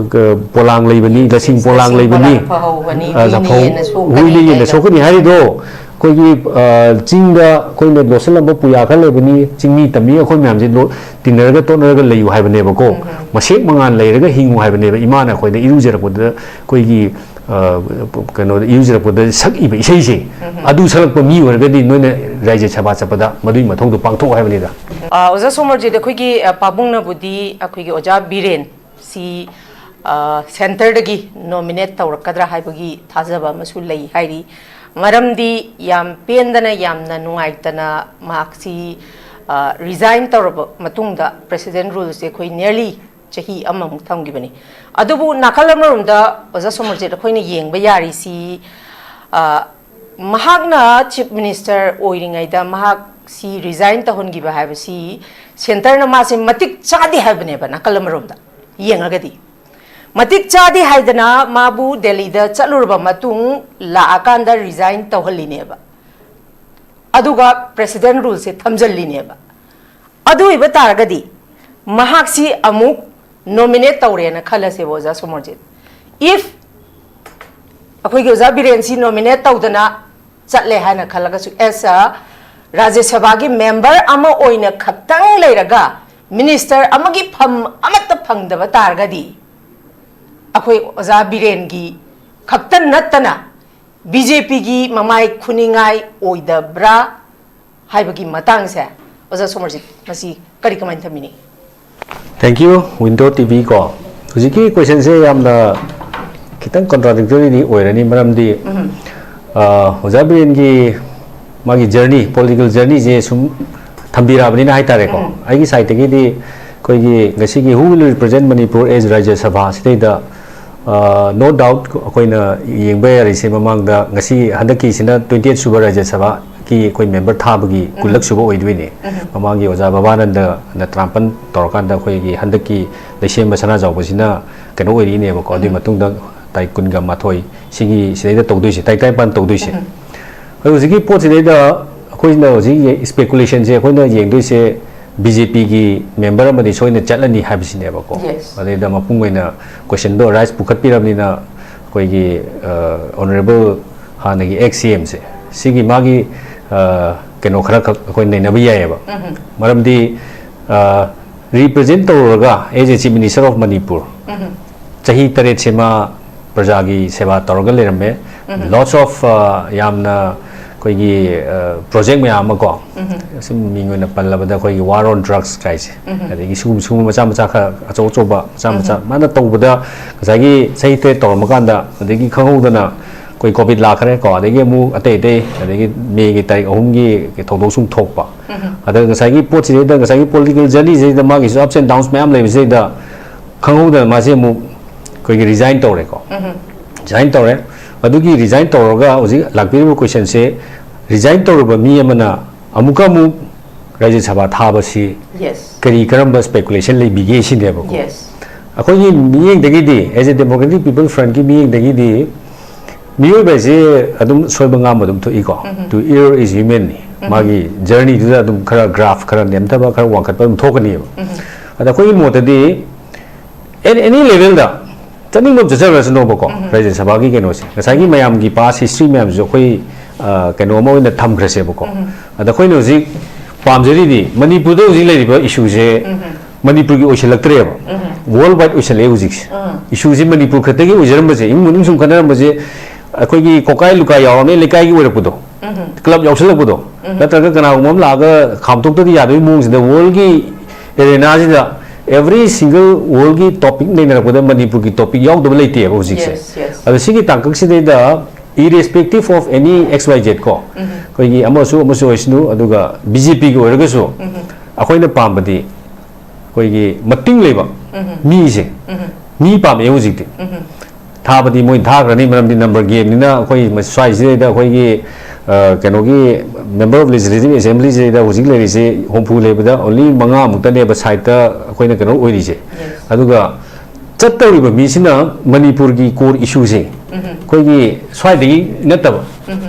ꯄꯣꯂꯥꯡ ꯂꯩꯕꯅꯤ, ꯂꯁꯤꯡ ꯄꯣꯂꯥꯡ ꯂꯁꯤꯡ ꯂꯩꯕꯅꯤ, ꯄꯣꯂꯥꯡ ꯐꯍꯧꯕꯅꯤ, ꯑ, ꯍꯨꯏꯅ ꯆꯐꯧ-, ꯌꯦꯟꯅ ꯁꯣꯛꯀꯅꯤ ꯍꯨꯏꯅ ꯌꯦꯟꯅ ꯀꯥꯏꯅ꯫ ꯁꯣꯛꯀꯅꯤ ꯍꯥꯏꯔꯤꯗꯣ꯫ ꯑꯩꯈꯣꯏꯒꯤ ꯑ, ꯆꯤꯡꯗ ꯑꯩꯈꯣꯏꯅ ꯂꯣꯠꯁꯤꯜꯂꯝꯕ ꯄꯨꯌꯥ ꯈꯔ ꯂꯩꯕꯅꯤ, ꯆꯤꯡꯃꯤ ꯇꯝꯃꯤ ꯑꯩꯈꯣꯏ ꯃꯌꯥꯝꯁꯦ ꯂꯣ-, ꯇꯤꯟꯅꯔꯒ ꯇꯣꯠꯅꯔꯒ ꯂꯩꯌꯨ ꯍꯥꯏꯕꯅꯦꯕꯀꯣ꯫ ꯎꯝ, ꯎꯝ꯫ ꯃꯁꯦꯛ ꯃꯉꯥꯜ ꯂꯩꯔꯒ ꯍꯤꯡꯉꯨ ꯍꯥꯏꯕꯅꯦꯕ ꯏꯃꯥꯅ ꯑꯩꯈꯣꯏꯗ ꯏꯔꯨꯖꯔꯛꯄꯗ ꯑꯩꯈꯣꯏꯒꯤ ꯑ, ꯀꯩꯅꯣꯗ ꯏꯔꯨꯖꯔꯛꯄꯗ ꯁꯛꯏꯕ ꯏꯁꯩꯁꯦ, ꯎꯝ, ꯎꯝ꯫ ꯑꯗꯨ ꯁꯛꯂꯛꯄ ꯃꯤ ꯑꯣꯏꯔꯒꯗꯤ ꯅꯣꯏꯅ ꯔꯥꯏꯖ꯭ꯌ ꯁꯚꯥ ꯆꯠꯄꯗ ꯃꯗꯨꯒꯤ ꯃꯊꯧꯗꯣ ꯄꯥꯡꯊꯣꯛꯑꯣ ꯍꯥꯏꯕꯅꯤꯗ꯫ ꯑ, ꯑꯣꯖꯥ ꯁꯣꯃꯔꯖꯤꯠ, ꯑꯩꯈꯣꯏꯒꯤ, ꯑ, ꯄꯥꯕꯨꯡꯅꯕꯨꯗꯤ ꯑꯩꯈꯣꯏꯒꯤ ꯑꯣꯖꯥ ꯕꯤꯔꯦꯟ ꯁꯤ, ꯑ, ꯁꯦꯟꯇꯔꯗꯒꯤ ꯅꯣꯃꯤꯅꯦꯠ ꯇꯧꯔꯛꯀꯗ꯭ꯔꯥ ꯍꯥꯏꯕꯒꯤ ꯊꯥꯖꯕ ꯑꯃꯁꯨ ꯂꯩ ꯍꯥꯏꯔꯤ꯫ ꯃꯔꯝꯗꯤ ꯌꯥꯝ ꯄꯦꯟꯗꯅ, ꯌꯥꯝꯅ ꯅꯨꯡꯉꯥꯏꯇꯅ ꯃꯍꯥꯛꯁꯤ, ꯑ, ꯔꯤꯖꯥꯏꯟ ꯇꯧꯔꯕ ꯃꯇꯨꯡꯗ ꯄ꯭ꯔꯦꯁꯤꯗꯦꯟ ꯔꯨꯜꯁꯦ ꯑꯩꯈꯣꯏ nearly ꯆꯍꯤ ꯑꯃꯃꯨꯛ ꯊꯝꯈꯤꯕꯅꯤ꯫ ꯑꯗꯨꯕꯨ ꯅꯥꯀꯜ ꯑꯃꯔꯣꯝꯗ ꯑꯣꯖꯥ ꯁꯣꯃꯔꯖꯤꯠ, ꯑꯩꯈꯣꯏꯅ ꯌꯦꯡꯕ ꯌꯥꯔꯤꯁꯤ, ꯑ, ꯃꯍꯥꯛꯅ ꯆꯤꯐ ꯃꯤꯅꯤꯁꯇꯔ ꯑꯣꯏꯔꯤꯉꯩꯗ ꯃꯍꯥꯛ ꯁꯤ ꯔꯤꯖꯥꯏꯟ ꯇꯧꯍꯟꯈꯤꯕ ꯍꯥꯏꯕꯁꯤ ꯁꯦꯟꯇꯔꯅ ꯃꯥꯁꯦ ꯃꯇꯤꯛ ꯆꯥꯗꯦ ꯍꯥꯏꯕꯅꯦꯕ, ꯅꯥꯀꯜ ꯑꯃꯔꯣꯝꯗ ꯌꯦꯡꯉꯒꯗꯤ꯫ ꯃꯇꯤꯛ ꯆꯥꯗꯦ ꯍꯥꯏꯗꯅ ꯃꯥꯕꯨ ꯗꯦꯜꯂꯤꯗ ꯆꯠꯂꯨꯔꯕ ꯃꯇꯨꯡ ꯂꯥꯛꯑꯀꯥꯟꯗ ꯔꯤꯖꯥꯏꯟ ꯇꯧꯍꯜꯂꯤꯅꯦꯕ, ꯑꯗꯨꯒ ꯄ꯭ꯔꯦꯁꯤꯗꯦꯟ ꯔꯨꯜꯁꯦ ꯊꯝꯖꯜꯂꯤꯅꯦꯕ꯫ ꯑꯗꯨ ꯑꯣꯏꯕ ꯇꯥꯔꯒꯗꯤ ꯃꯍꯥꯛꯁꯤ ꯑꯃꯨꯛ ꯅꯣꯃꯤꯅꯦꯠ ꯇꯧꯔꯦꯅ ꯈꯜꯂꯁꯦꯕ, ꯑꯣꯖꯥ ꯁꯣꯃꯔꯖꯤꯠ꯫ If ꯑꯩꯈꯣꯏꯒꯤ ꯑꯣꯖꯥ ꯕꯤꯔꯦꯟꯁꯤ ꯅꯣꯃꯤꯅꯦꯠ ꯇꯧꯗꯅ ꯆꯠꯂꯦ ꯍꯥꯏꯅ ꯈꯜꯂꯒꯁꯨ, as a ꯔꯥꯖ꯭ꯌ ꯁꯚꯥꯒꯤ ꯃꯦꯝꯕꯔ ꯑꯃ ꯑꯣꯏꯅ ꯈꯛꯇꯪ ꯂꯩꯔꯒ ꯃꯤꯅꯤꯁꯇꯔ ꯑꯃꯒꯤ ꯐꯝ ꯑꯃꯠꯇ ꯐꯪꯗꯕ ꯇꯥꯔꯒꯗꯤ, ꯑꯩꯈꯣꯏ ꯑꯣꯖꯥ ꯕꯤꯔꯦꯟꯒꯤ ꯈꯛꯇ ꯅꯠꯇꯅ ꯕꯤ ꯖꯦ ꯄꯤꯒꯤ ꯃꯃꯥꯏ ꯈꯨꯅꯤꯡꯉꯥꯏ ꯑꯣꯏꯗꯕ꯭ꯔꯥ ꯍꯥꯏꯕꯒꯤ ꯃꯇꯥꯡꯁꯦ, ꯑꯣꯖꯥ ꯁꯣꯃꯔꯖꯤꯠ, ꯃꯁꯤ ꯀꯔꯤ, ꯀꯃꯥꯏꯅ ꯊꯝꯕꯤꯅꯤ? Thank you, Window T V ꯀꯣ꯫ ꯍꯧꯖꯤꯛꯀꯤ ꯀꯣꯏꯁꯟꯁꯦ ꯌꯥꯝꯅ ꯈꯤꯇꯪ ꯀꯣꯟꯇ꯭ꯔꯥꯗꯤꯛꯇꯣꯔꯤꯗꯤ ꯑꯣꯏꯔꯅꯤ, ꯃꯔꯝꯗꯤ, ꯎꯝ꯫ ꯑ, ꯑꯣꯖꯥ ꯕꯤꯔꯦꯟꯒꯤ ꯃꯥꯒꯤ ꯖꯔꯅꯤ, ꯄꯣꯂꯤꯇꯤꯀꯦꯜ ꯖꯔꯅꯤꯁꯦ ꯁꯨꯝ ꯊꯝꯕꯤꯔꯛꯑꯕꯅꯤꯅ ꯍꯥꯏꯇꯥꯔꯦꯀꯣ꯫ ꯎꯝ꯫ ꯑꯩꯒꯤ ꯁꯥꯏꯠꯇꯒꯤꯗꯤ ꯑꯩꯈꯣꯏꯒꯤ ꯉꯁꯤꯒꯤ Who Will Represent Manipur as Rajya Sabha ꯁꯤꯗꯩꯗ, ꯑ, no doubt ꯑꯩꯈꯣꯏꯅ ꯌꯦꯡꯕ ꯌꯥꯔꯤꯁꯦ, ꯃꯃꯥꯡꯗ ꯉꯁꯤ ꯍꯟꯗꯛꯀꯤꯁꯤꯅ twenty eight ꯁꯨꯕ ꯔꯥꯖ꯭ꯌ ꯁꯚꯥꯒꯤ ꯑꯩꯈꯣꯏ ꯃꯦꯝꯕꯔ ꯊꯥꯕꯒꯤ ꯎꯝ꯫ ꯀꯨꯟꯂꯛ ꯁꯨꯕ ꯑꯣꯏꯗꯣꯏꯅꯤ꯫ ꯎꯝ꯫ ꯃꯃꯥꯡꯒꯤ ꯑꯣꯖꯥ ꯕꯕꯥꯅꯟꯗꯅ ꯇꯔꯥꯃꯥꯄꯟ ꯇꯧꯔꯀꯥꯟꯗ ꯑꯩꯈꯣꯏꯒꯤ ꯍꯟꯗꯛꯀꯤ ꯂꯩꯁꯦꯝꯕ ꯁꯅꯥꯖꯥꯎꯕꯁꯤꯅ ꯀꯩꯅꯣ ꯑꯣꯏꯔꯛꯏꯅꯦꯕꯀꯣ꯫ ꯑꯗꯨꯒꯤ ꯎꯝ꯫ ꯃꯇꯨꯡꯗ ꯇꯥꯔꯤꯛ ꯀꯨꯟꯒ ꯃꯥꯊꯣꯏ ꯁꯤꯒꯤ ꯁꯤꯗꯩꯗ ꯇꯧꯗꯣꯏꯁꯦ, ꯇꯥꯔꯤꯛ ꯇꯔꯥꯅꯤꯄꯥꯟ ꯇꯧꯗꯣꯏꯁꯦ꯫ ꯎꯝ꯫ ꯑꯗꯣ ꯍꯧꯖꯤꯛꯀꯤ ꯄꯣꯠꯁꯤꯗꯩꯗ ꯑꯩꯈꯣꯏꯅ ꯍꯧꯖꯤꯛ ꯌꯦ-, speculation ꯁꯦ ꯑꯩꯈꯣꯏꯅ ꯌꯦꯡꯗꯣꯏꯁꯦ ꯕꯤ ꯖꯦ ꯄꯤꯒꯤ ꯃꯦꯝꯕꯔ ꯑꯃꯗꯤ ꯁꯣꯏꯅ ꯆꯠꯂꯅꯤ ꯍꯥꯏꯕꯁꯤꯅꯦꯕꯀꯣ꯫ Yes. ꯑꯗꯩꯗ ꯃꯄꯨꯡ ꯑꯣꯏꯅ ꯀꯣꯏꯁꯟꯗꯣ ꯔꯥꯏꯁ ꯄꯨꯈꯠꯄꯤꯔꯕꯅꯤꯅ ꯑꯩꯈꯣꯏꯒꯤ, ꯑ, ꯑꯣꯅꯔꯦꯕꯜ ꯍꯥꯟꯅꯒꯤ ꯑꯦꯛꯁ ꯁꯤ ꯑꯦꯝꯁꯦ, ꯁꯤꯒꯤ ꯃꯥꯒꯤ ꯑ, ꯀꯩꯅꯣ ꯈꯔ ꯈꯛ ꯑꯩꯈꯣꯏ ꯅꯩꯅꯕ ꯌꯥꯏꯑꯕ꯫ ꯃꯔꯝꯗꯤ ꯔꯤꯄ꯭ꯔꯖꯦꯟ ꯇꯧꯔꯨꯔꯒ as a Chief Minister of Manipur ꯆꯍꯤ ꯇꯔꯦꯠꯁꯤꯃ ꯄ꯭ꯔꯖꯥꯒꯤ ꯁꯦꯕꯥ ꯇꯧꯔꯒ ꯂꯩꯔꯝꯃꯦ꯫ Lots of ꯌꯥꯝꯅ ꯑꯩꯈꯣꯏꯒꯤ ꯄ꯭ꯔꯣꯖꯦꯛ ꯃꯌꯥꯝ ꯑꯃ ꯀꯣ, ꯁꯨꯝ ꯃꯤꯡ ꯑꯣꯏꯅ ꯄꯜꯂꯕꯗ ꯑꯩꯈꯣꯏꯒꯤ war on drugs ꯀꯥꯏꯁꯦ, ꯑꯗꯒꯤ ꯁꯤꯒꯨꯝꯕ ꯁꯤꯒꯨꯝꯕ ꯃꯆꯥ ꯃꯆꯥ ꯈꯔ, ꯑꯆꯧ ꯑꯆꯧꯕ ꯃꯆꯥ ꯃꯆꯥ ꯃꯥꯅ ꯇꯧꯕꯗ ꯉꯁꯥꯏꯒꯤ ꯆꯍꯤ ꯇꯔꯦꯠ ꯇꯧꯔꯝꯃꯀꯥꯟꯗ ꯑꯗꯒꯤ ꯈꯪꯍꯧꯗꯅ ꯑꯩꯈꯣꯏ ꯀꯣꯚꯤꯗ ꯂꯥꯛꯈ꯭ꯔꯦ ꯀꯣ, ꯑꯗꯒꯤ ꯑꯃꯨꯛ ꯑꯇꯩ ꯑꯇꯩ, ꯑꯗꯒꯤ ꯃꯦꯒꯤ ꯇꯥꯔꯤꯛ ꯑꯍꯨꯝꯒꯤ ꯊꯧꯗꯣꯛ ꯁꯨꯝ ꯊꯣꯛꯄ꯫ ꯑꯗ ꯉꯁꯥꯏꯒꯤ ꯄꯣꯠꯁꯤꯗꯩꯗ, ꯉꯁꯥꯏꯒꯤ ꯄꯣꯂꯤꯇꯤꯀꯦꯜ ꯖꯔꯅꯤꯁꯤꯗꯩꯗ ꯃꯥꯒꯤꯁꯨ ups and downs ꯃꯌꯥꯝ ꯂꯩꯕꯁꯤꯗꯩꯗ ꯈꯪꯍꯧꯗꯅ ꯃꯥꯁꯦ ꯑꯃꯨꯛ ꯑꯩꯈꯣꯏꯒꯤ ꯔꯤꯖꯥꯏꯟ ꯇꯧꯔꯦꯀꯣ꯫ ꯔꯤꯖꯥꯏꯟ ꯇꯧꯔꯦ꯫ ꯑꯗꯨꯒꯤ ꯔꯤꯖꯥꯏꯟ ꯇꯧꯔꯒ ꯍꯧꯖꯤꯛ ꯂꯥꯛꯄꯤꯔꯤꯕ ꯀꯣꯏꯁꯟꯁꯦ, ꯔꯤꯖꯥꯏꯟ ꯇꯧꯔꯨꯕ ꯃꯤ ꯑꯃꯅ ꯑꯃꯨꯛꯀ ꯑꯃꯨꯛ ꯔꯥꯖ꯭ꯌ ꯁꯚꯥ ꯊꯥꯕꯁꯤ ꯌꯦꯁ ꯀꯔꯤ, ꯀꯔꯝꯕ ꯁ꯭ꯄꯦꯀꯨꯂꯦꯁꯟ ꯂꯩꯕꯤꯒꯦ ꯁꯤꯅꯦꯕꯀꯣ꯫ ꯌꯦꯁ ꯑꯩꯈꯣꯏꯒꯤ ꯃꯤꯠꯌꯦꯡꯗꯒꯤꯗꯤ, as a Democratic People Front ꯀꯤ ꯃꯤꯠꯌꯦꯡꯗꯒꯤꯗꯤ, ꯃꯤꯑꯣꯏꯕ ꯍꯥꯏꯁꯦ ꯑꯗꯨꯝ ꯁꯣꯏꯕ ꯉꯥꯝꯕ ꯑꯗꯨꯝ ꯊꯣꯛꯏꯀꯣ꯫ To err is human ꯅꯤ꯫ ꯃꯥꯒꯤ ꯖꯔꯅꯤꯗꯨꯗ ꯑꯗꯨꯝ ꯈꯔ ꯒ꯭ꯔꯥꯐ ꯈꯔ ꯅꯦꯝꯊꯕ, ꯈꯔ ꯋꯥꯡꯈꯠꯄ ꯑꯗꯨꯝ ꯊꯣꯛꯀꯅꯤꯕ꯫ ꯑꯗ ꯑꯩꯈꯣꯏꯒꯤ ꯃꯣꯠꯇꯗꯤ, at any level ꯗ, ꯆꯠꯅꯤꯡꯕ ꯑꯃ ꯆꯠꯆꯈ꯭ꯔꯁꯅꯣꯕꯀꯣ꯫ ꯔꯥꯖ꯭ꯌ ꯁꯚꯥꯒꯤ ꯀꯩꯅꯣꯁꯦ, ꯉꯁꯥꯏꯒꯤ ꯃꯌꯥꯝꯒꯤ ꯄꯥꯁ ꯍꯤꯁꯇ꯭ꯔꯤ ꯃꯌꯥꯝꯁꯤꯁꯨ ꯑꯩꯈꯣꯏ ꯑ, ꯀꯩꯅꯣ ꯑꯃ ꯑꯣꯏꯅ ꯊꯝꯈ꯭ꯔꯁꯦꯕꯀꯣ꯫ ꯑꯗ ꯑꯩꯈꯣꯏꯅ ꯍꯧꯖꯤꯛ ꯄꯥꯝꯖꯔꯤꯗꯤ ꯃꯅꯤꯄꯨꯔꯗ ꯍꯧꯖꯤꯛ ꯂꯩꯔꯤꯕ ꯏꯁꯨꯁꯦ ꯃꯅꯤꯄꯨꯔꯒꯤ ꯑꯣꯏꯁꯤꯜꯂꯛꯇ꯭ꯔꯦꯕ, ꯋꯥꯔꯜ ꯋꯥꯏꯗ ꯑꯣꯏꯁꯜꯂꯛꯑꯦ ꯍꯧꯖꯤꯛꯁꯦ꯫ ꯏꯁꯨꯁꯦ ꯃꯅꯤꯄꯨꯔ ꯈꯛꯇꯒꯤ ꯑꯣꯏꯖꯔꯝꯕꯁꯦ, ꯏꯃꯨꯡ ꯃꯅꯨꯡ ꯁꯨꯝ ꯈꯠꯅꯔꯝꯕꯁꯦ, ꯑꯩꯈꯣꯏꯒꯤ ꯀꯣꯀꯥꯏ ꯂꯨꯀꯥꯏ ꯌꯥꯎꯔꯝꯃꯦ ꯂꯩꯀꯥꯏꯒꯤ ꯑꯣꯏꯔꯛꯄꯗꯣ, ꯀ꯭ꯂꯕ ꯌꯥꯎꯁꯜꯂꯛꯄꯗꯣ, ꯅꯠꯇ꯭ꯔꯒ ꯀꯅꯥꯒꯨꯝꯕ ꯑꯃ ꯂꯥꯛꯑꯒ ꯈꯥꯝꯗꯣꯛꯇꯗꯤ ꯌꯥꯗꯕꯒꯤ ꯃꯑꯣꯡꯁꯤꯗ, ꯋꯥꯔꯜꯒꯤ ꯑꯦꯔꯦꯅꯥꯁꯤꯗ every single ꯋꯥꯔꯜꯒꯤ ꯇꯣꯄꯤꯛ ꯅꯩꯅꯔꯛꯄꯗ ꯃꯅꯤꯄꯨꯔꯒꯤ ꯇꯣꯄꯤꯛ ꯌꯥꯎꯗꯕ ꯂꯩꯇꯦꯕ ꯍꯧꯖꯤꯛꯁꯦ꯫ ꯌꯦꯁ ꯌꯦꯁ ꯑꯗꯣ ꯁꯤꯒꯤ ꯇꯥꯡꯀꯛꯁꯤꯗꯩꯗ, irrespective of any X Y Z ꯀꯣ, ꯑꯩꯈꯣꯏꯒꯤ ꯑꯃꯁꯨ ꯑꯃꯁꯨ ꯑꯣꯏꯁꯅꯨ, ꯑꯗꯨꯒ B J P ꯒꯤ ꯑꯣꯏꯔꯒꯁꯨ ꯑꯩꯈꯣꯏꯅ ꯄꯥꯝꯕꯗꯤ ꯑꯩꯈꯣꯏꯒꯤ ꯃꯇꯤꯡ ꯂꯩꯕ ꯃꯤꯁꯦ, ꯃꯤ ꯄꯥꯝꯃꯛꯑꯦ ꯍꯧꯖꯤꯛꯇꯤ꯫ ꯊꯥꯕꯗꯤ ꯃꯣꯏ ꯊꯥꯈ꯭ꯔꯅꯤ, ꯃꯔꯝꯗꯤ ꯅꯝꯕꯔ ꯒꯦꯝꯅꯤꯅ꯫ ꯑꯩꯈꯣꯏ ꯁ꯭ꯋꯥꯏꯁꯤꯗꯩꯗ ꯑꯩꯈꯣꯏꯒꯤ ꯑ, ꯀꯩꯅꯣꯒꯤ Member of Legislative Assembly ꯁꯤꯗꯩꯗ ꯍꯧꯖꯤꯛ ꯂꯩꯔꯤꯁꯦ ꯍꯨꯝꯐꯨ ꯂꯩꯕꯗ only ꯃꯉꯥꯃꯨꯛꯇꯅꯦꯕ ꯁꯥꯏꯠꯇ ꯑꯩꯈꯣꯏꯅ ꯀꯩꯅꯣ ꯑꯣꯏꯔꯤꯁꯦ꯫ ꯑꯗꯨꯒ ꯆꯠꯇꯧꯔꯤꯕ ꯃꯤꯁꯤꯅ ꯃꯅꯤꯄꯨꯔꯒꯤ core issue ꯁꯦ ꯑꯩꯈꯣꯏꯒꯤ ꯁ꯭ꯋꯥꯏꯗꯒꯤ ꯅꯠꯇꯕ,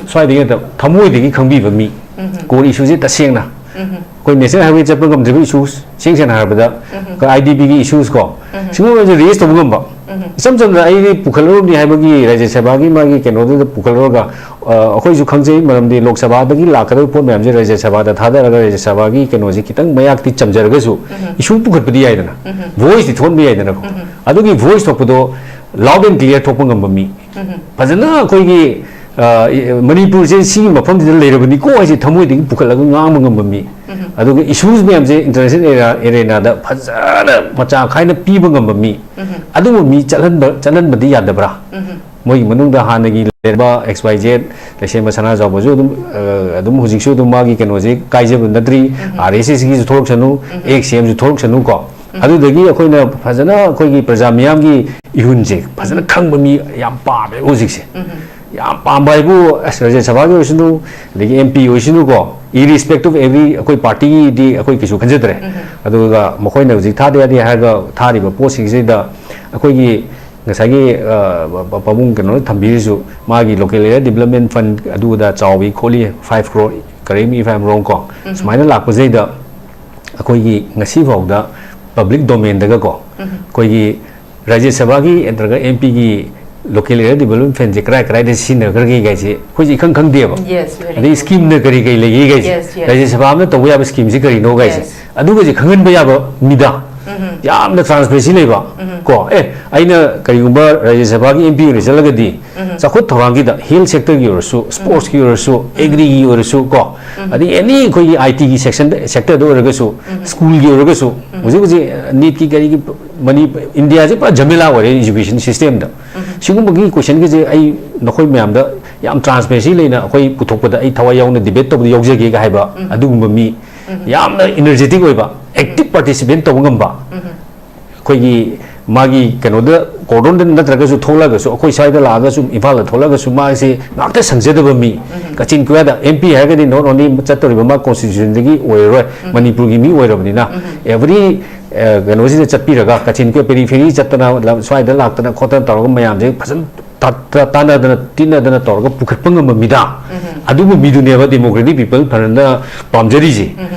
ꯁ꯭ꯋꯥꯏꯗꯒꯤ ꯅꯠꯇꯕ, ꯊꯃꯣꯏꯗꯒꯤ ꯈꯪꯕꯤꯕ ꯃꯤ, core issue ꯁꯦ ꯇꯁꯦꯡꯅ ꯑꯩꯈꯣꯏ National Highway ꯆꯠꯄ ꯉꯝꯗ꯭ꯔꯤꯕ issues, ꯏꯁꯦꯡ ꯁꯦꯡꯅ ꯍꯥꯏꯔꯕꯗ ꯑꯩꯈꯣꯏ I D P ꯒꯤ issues ꯀꯣ, ꯁꯤꯒꯨꯝꯕꯁꯦ raise ꯇꯧꯕ ꯉꯝꯕ, ꯏꯆꯝ ꯆꯝꯅ ꯑꯩꯗꯤ ꯄꯨꯈꯠꯂꯨꯔꯅꯤ ꯍꯥꯏꯕꯒꯤ ꯔꯥꯖ꯭ꯌ ꯁꯚꯥꯒꯤ ꯃꯥꯒꯤ ꯀꯩꯅꯣꯗꯨꯗ ꯄꯨꯈꯠꯂꯨꯔꯒ, ꯑ, ꯑꯩꯈꯣꯏꯁꯨ ꯈꯪꯖꯩ, ꯃꯔꯝꯗꯤ ꯂꯣꯛ ꯁꯚꯥꯗꯒꯤ ꯂꯥꯛꯀꯗꯕ ꯄꯣꯠ ꯃꯌꯥꯝꯁꯦ ꯔꯥꯖ꯭ꯌ ꯁꯚꯥꯗ ꯊꯥꯗꯔꯒ ꯔꯥꯖ꯭ꯌ ꯁꯚꯥꯒꯤ ꯀꯩꯅꯣꯁꯦ ꯈꯤꯇꯪ ꯃꯌꯥꯛꯇꯤ ꯆꯝꯖꯔꯒꯁꯨ ꯏꯁꯨ ꯄꯨꯈꯠꯄꯗꯤ ꯌꯥꯏꯗꯅ, ꯚꯣꯏꯁꯇꯤ ꯊꯣꯛꯍꯟꯕ ꯌꯥꯏꯗꯅꯀꯣ꯫ ꯑꯗꯨꯒꯤ ꯚꯣꯏꯁ ꯊꯣꯛꯄꯗꯣ ꯂꯥꯎꯗ ꯑꯦꯟ ꯀ꯭ꯂꯤꯌꯥꯔ ꯊꯣꯛꯄ ꯉꯝꯕ ꯃꯤ, ꯐꯖꯅ ꯑꯩꯈꯣꯏꯒꯤ, ꯑ, ꯃꯅꯤꯄꯨꯔꯁꯦ ꯁꯤꯒꯤ ꯃꯐꯝꯁꯤꯗ ꯂꯩꯔꯕꯅꯤꯀꯣ ꯍꯥꯏꯁꯦ ꯊꯃꯣꯏꯗꯒꯤ ꯄꯨꯈꯠꯂꯒ ꯉꯥꯡꯕ ꯉꯝꯕ ꯃꯤ, ꯑꯗꯨꯒ ꯏꯁꯨꯁ ꯃꯌꯥꯝꯁꯦ ꯏꯟꯇꯔꯅꯦꯁꯅꯦꯜ ꯑꯦꯔꯦꯅꯥꯗ ꯐꯖꯅ ꯃꯆꯥ ꯈꯥꯏꯅ ꯄꯤꯕ ꯉꯝꯕ ꯃꯤ, ꯑꯗꯨꯒꯨꯝꯕ ꯃꯤ ꯆꯠꯍꯟꯕ, ꯆꯠꯍꯟꯕꯗꯤ ꯌꯥꯗꯕ꯭ꯔꯥ? ꯃꯣꯏꯒꯤ ꯃꯅꯨꯡꯗ ꯍꯥꯟꯅꯒꯤ ꯂꯩꯔꯝꯕ ꯑꯦꯛꯁ ꯋꯥꯏ ꯖꯦꯠ, ꯂꯩꯁꯦꯝꯕ ꯁꯅꯥꯖꯥꯎꯕꯁꯨ ꯑꯗꯨꯝ, ꯑ, ꯑꯗꯨꯝ ꯍꯧꯖꯤꯛꯁꯨ ꯑꯗꯨꯝ ꯃꯥꯒꯤ ꯀꯩꯅꯣꯁꯦ ꯀꯥꯏꯖꯕ ꯅꯠꯇ꯭ꯔꯤ, ꯑꯥꯔ ꯑꯦꯁ ꯑꯦꯁꯀꯤꯁꯨ ꯊꯣꯛꯂꯛꯁꯅꯨ, ꯑꯦꯛꯁ ꯁꯤ ꯑꯦꯝꯁꯨ ꯊꯣꯛꯂꯛꯁꯅꯨ ꯀꯣ꯫ ꯑꯗꯨꯗꯒꯤ ꯑꯩꯈꯣꯏꯅ ꯐꯖꯅ ꯑꯩꯈꯣꯏꯒꯤ ꯄ꯭ꯔꯖꯥ ꯃꯤꯌꯥꯝꯒꯤ ꯏꯍꯨꯟꯁꯦ ꯐꯖꯅ ꯈꯪꯕ ꯃꯤ ꯌꯥꯝ ꯄꯥꯝꯃꯦ ꯍꯧꯖꯤꯛꯁꯦ꯫ ꯌꯥꯝ ꯄꯥꯝꯕ ꯍꯥꯏꯕꯨ, ꯑꯁ, ꯔꯥꯖ꯭ꯌ ꯁꯚꯥꯒꯤ ꯑꯣꯏꯁꯅꯨ, ꯑꯗꯒꯤ ꯑꯦꯝ ꯄꯤ ꯑꯣꯏꯁꯅꯨꯀꯣ, irrespective of every ꯑꯩꯈꯣꯏ ꯄꯥꯔꯇꯤꯒꯤꯗꯤ ꯑꯩꯈꯣꯏ ꯀꯩꯁꯨ ꯈꯟꯖꯗ꯭ꯔꯦ꯫ ꯑꯗꯨꯒ ꯃꯈꯣꯏꯅ ꯍꯧꯖꯤꯛ ꯊꯥꯗ ꯌꯥꯗꯦ ꯍꯥꯏꯔꯒ ꯊꯥꯔꯤꯕ ꯄꯣꯠꯁꯤꯡꯁꯤꯗ ꯑꯩꯈꯣꯏꯒꯤ ꯉꯁꯥꯏꯒꯤ, ꯑ, ꯄ-, ꯄꯥꯕꯨꯡ ꯀꯩꯅꯣꯅ ꯊꯝꯕꯤꯔꯤꯁꯨ, ꯃꯥꯒꯤ local area development fund ꯑꯗꯨ ꯑꯗꯥ ꯆꯥꯎꯏ ꯈꯣꯠꯂꯤ, five crore, correct me if I'm wrong ꯀꯣ, ꯁꯨꯃꯥꯏꯅ ꯂꯥꯛꯄꯁꯤꯗꯩꯗ ꯑꯩꯈꯣꯏꯒꯤ ꯉꯁꯤ ꯐꯥꯎꯗ ꯄꯕ꯭ꯂꯤꯛ ꯗꯣꯃꯦꯟꯗꯒꯀꯣ, ꯑꯩꯈꯣꯏꯒꯤ ꯔꯥꯖ꯭ꯌ ꯁꯚꯥꯒꯤ ꯅꯠꯇ꯭ꯔꯒ ꯑꯦꯝ ꯄꯤꯒꯤ local area development fundꯁꯦ ꯀꯔꯥꯏ ꯀꯔꯥꯏꯗ ꯁꯤꯖꯤꯟꯅꯈ꯭ꯔꯒꯦ ꯀꯥꯏꯁꯦ ꯑꯩꯈꯣꯏꯁꯦ ꯏꯈꯪ ꯈꯪꯗꯦꯕ꯫ Yes, very ꯑꯗꯩ good. ꯁ꯭ꯀꯤꯝꯅ ꯀꯔꯤ ꯀꯔꯤ ꯂꯩꯒꯦ ꯀꯥꯏꯁꯦ, Yes, yes. ꯔꯥꯖ꯭ꯌ ꯁꯚꯥ ꯑꯃꯅ ꯇꯧꯕ ꯌꯥꯕ ꯁ꯭ꯀꯤꯝꯁꯦ ꯀꯔꯤꯅꯣ ꯀꯥꯏꯁꯦ, Yes. ꯑꯗꯨꯒꯁꯦ ꯈꯪꯍꯟꯕ ꯌꯥꯕ ꯃꯤꯗ, ꯌꯥꯝꯅ ꯇ꯭ꯔꯥꯟꯁꯄꯦꯔꯦꯟꯁꯤ ꯂꯩꯕ ꯀꯣ꯫ ꯑꯦ, ꯑꯩꯅ ꯀꯔꯤꯒꯨꯝꯕ ꯔꯥꯖ꯭ꯌ ꯁꯚꯥꯒꯤ ꯑꯦꯝ ꯄꯤ ꯑꯣꯏꯅ ꯆꯠꯂꯒꯗꯤ ꯆꯥꯎꯈꯠ ꯊꯧꯔꯥꯡꯒꯤꯗ, ꯍꯦꯜꯊ ꯁꯦꯛꯇꯔꯒꯤ ꯑꯣꯏꯔꯁꯨ, ꯁ꯭ꯄꯣꯔꯠꯁꯀꯤ ꯑꯣꯏꯔꯁꯨ, ꯑꯦꯒ꯭ꯔꯤꯒꯤ ꯑꯣꯏꯔꯁꯨ ꯀꯣ, ꯑꯗꯩ ꯑꯦꯅꯤ ꯑꯩꯈꯣꯏꯒꯤ ꯑꯥꯏ ꯇꯤꯒꯤ ꯁꯦꯛꯁꯟ, ꯁꯦꯛꯇꯔꯗ ꯑꯣꯏꯔꯒꯁꯨ, ꯁ꯭ꯀꯨꯜꯒꯤ ꯑꯣꯏꯔꯒꯁꯨ, ꯍꯧꯖꯤꯛ ꯍꯧꯖꯤꯛ ꯅꯤꯠꯀꯤ ꯀꯔꯤꯒꯤ ꯃꯅꯤ-, ꯏꯟꯗꯤꯌꯥꯁꯦ ꯄꯨꯔꯥ ꯖꯃꯦꯂꯥ ꯑꯣꯏꯔꯦ ꯏꯖꯨꯀꯦꯁꯟ ꯁꯤꯁꯇꯦꯝꯗ꯫ ꯁꯤꯒꯨꯝꯕꯒꯤ ꯀꯣꯏꯁꯟꯒꯤꯁꯦ ꯑꯩ ꯅꯈꯣꯏ ꯃꯌꯥꯝꯗ ꯌꯥꯝ ꯇ꯭ꯔꯥꯟꯁꯄꯦꯔꯦꯟꯁꯤ ꯂꯩꯅ ꯑꯩꯈꯣꯏ ꯄꯨꯊꯣꯛꯄꯗ ꯑꯩ ꯊꯋꯥꯏ ꯌꯥꯎꯅ ꯗꯤꯕꯦꯠ ꯇꯧꯕꯗ ꯌꯥꯎꯖꯒꯦꯒ ꯍꯥꯏꯕ ꯑꯗꯨꯒꯨꯝꯕ ꯃꯤ, ꯌꯥꯝꯅ ꯏꯅꯔꯖꯦꯇꯤꯛ ꯑꯣꯏꯕ, ꯑꯦꯛꯇꯤꯚ ꯄꯥꯔꯇꯤꯁꯤꯄꯦꯟ ꯇꯧꯕ ꯉꯝꯕ, ꯑꯩꯈꯣꯏꯒꯤ ꯃꯥꯒꯤ ꯀꯩꯅꯣꯗ ꯀꯣꯔꯗꯣꯟꯗ ꯅꯠꯇ꯭ꯔꯒꯁꯨ ꯊꯣꯛꯂꯒꯁꯨ, ꯑꯩꯈꯣꯏ ꯁ꯭ꯋꯥꯏꯗ ꯂꯥꯛꯑꯒꯁꯨ, ꯏꯝꯐꯥꯜꯗ ꯊꯣꯛꯂꯒꯁꯨ ꯃꯥꯁꯦ ꯉꯥꯛꯇ ꯁꯪꯖꯗꯕ ꯃꯤ, ꯀꯥꯆꯤꯟ ꯀꯣꯌꯥꯗ ꯑꯦꯝ ꯄꯤ ꯍꯥꯏꯔꯒꯗꯤ not only ꯆꯠꯇꯧꯔꯤꯕ ꯃꯥ ꯀꯣꯟꯁꯇꯤꯇ꯭ꯌꯨꯁꯟꯗꯒꯤ ꯑꯣꯏꯔꯔꯣꯏ, ꯃꯅꯤꯄꯨꯔꯒꯤ ꯃꯤ ꯑꯣꯏꯔꯕꯅꯤꯅ, ꯑꯦꯕ꯭ꯔꯤ, ꯑ, ꯀꯩꯅꯣꯁꯤꯗ ꯆꯠꯄꯤꯔꯒ, ꯀꯥꯆꯤꯟ ꯀꯣꯌꯥ ꯄꯦꯔꯤꯐꯦꯔꯤ ꯆꯠꯇꯅ, ꯂꯝ ꯁ꯭ꯋꯥꯏꯗ ꯂꯥꯛꯇꯅ ꯈꯣꯠꯇꯅ ꯇꯧꯔꯒ ꯃꯌꯥꯝꯁꯦ ꯐꯖꯅ ꯇꯥ-, ꯇꯥ-, ꯇꯥꯟꯅꯗꯅ ꯇꯤꯟꯅꯗꯅ ꯇꯧꯔꯒ ꯄꯨꯈꯠꯄ ꯉꯝꯕ ꯃꯤꯗ, ꯑꯗꯨꯒꯨꯝꯕ ꯃꯤꯗꯨꯅꯦꯕ Democratic People Front ꯅ ꯄꯥꯝꯖꯔꯤꯁꯦ꯫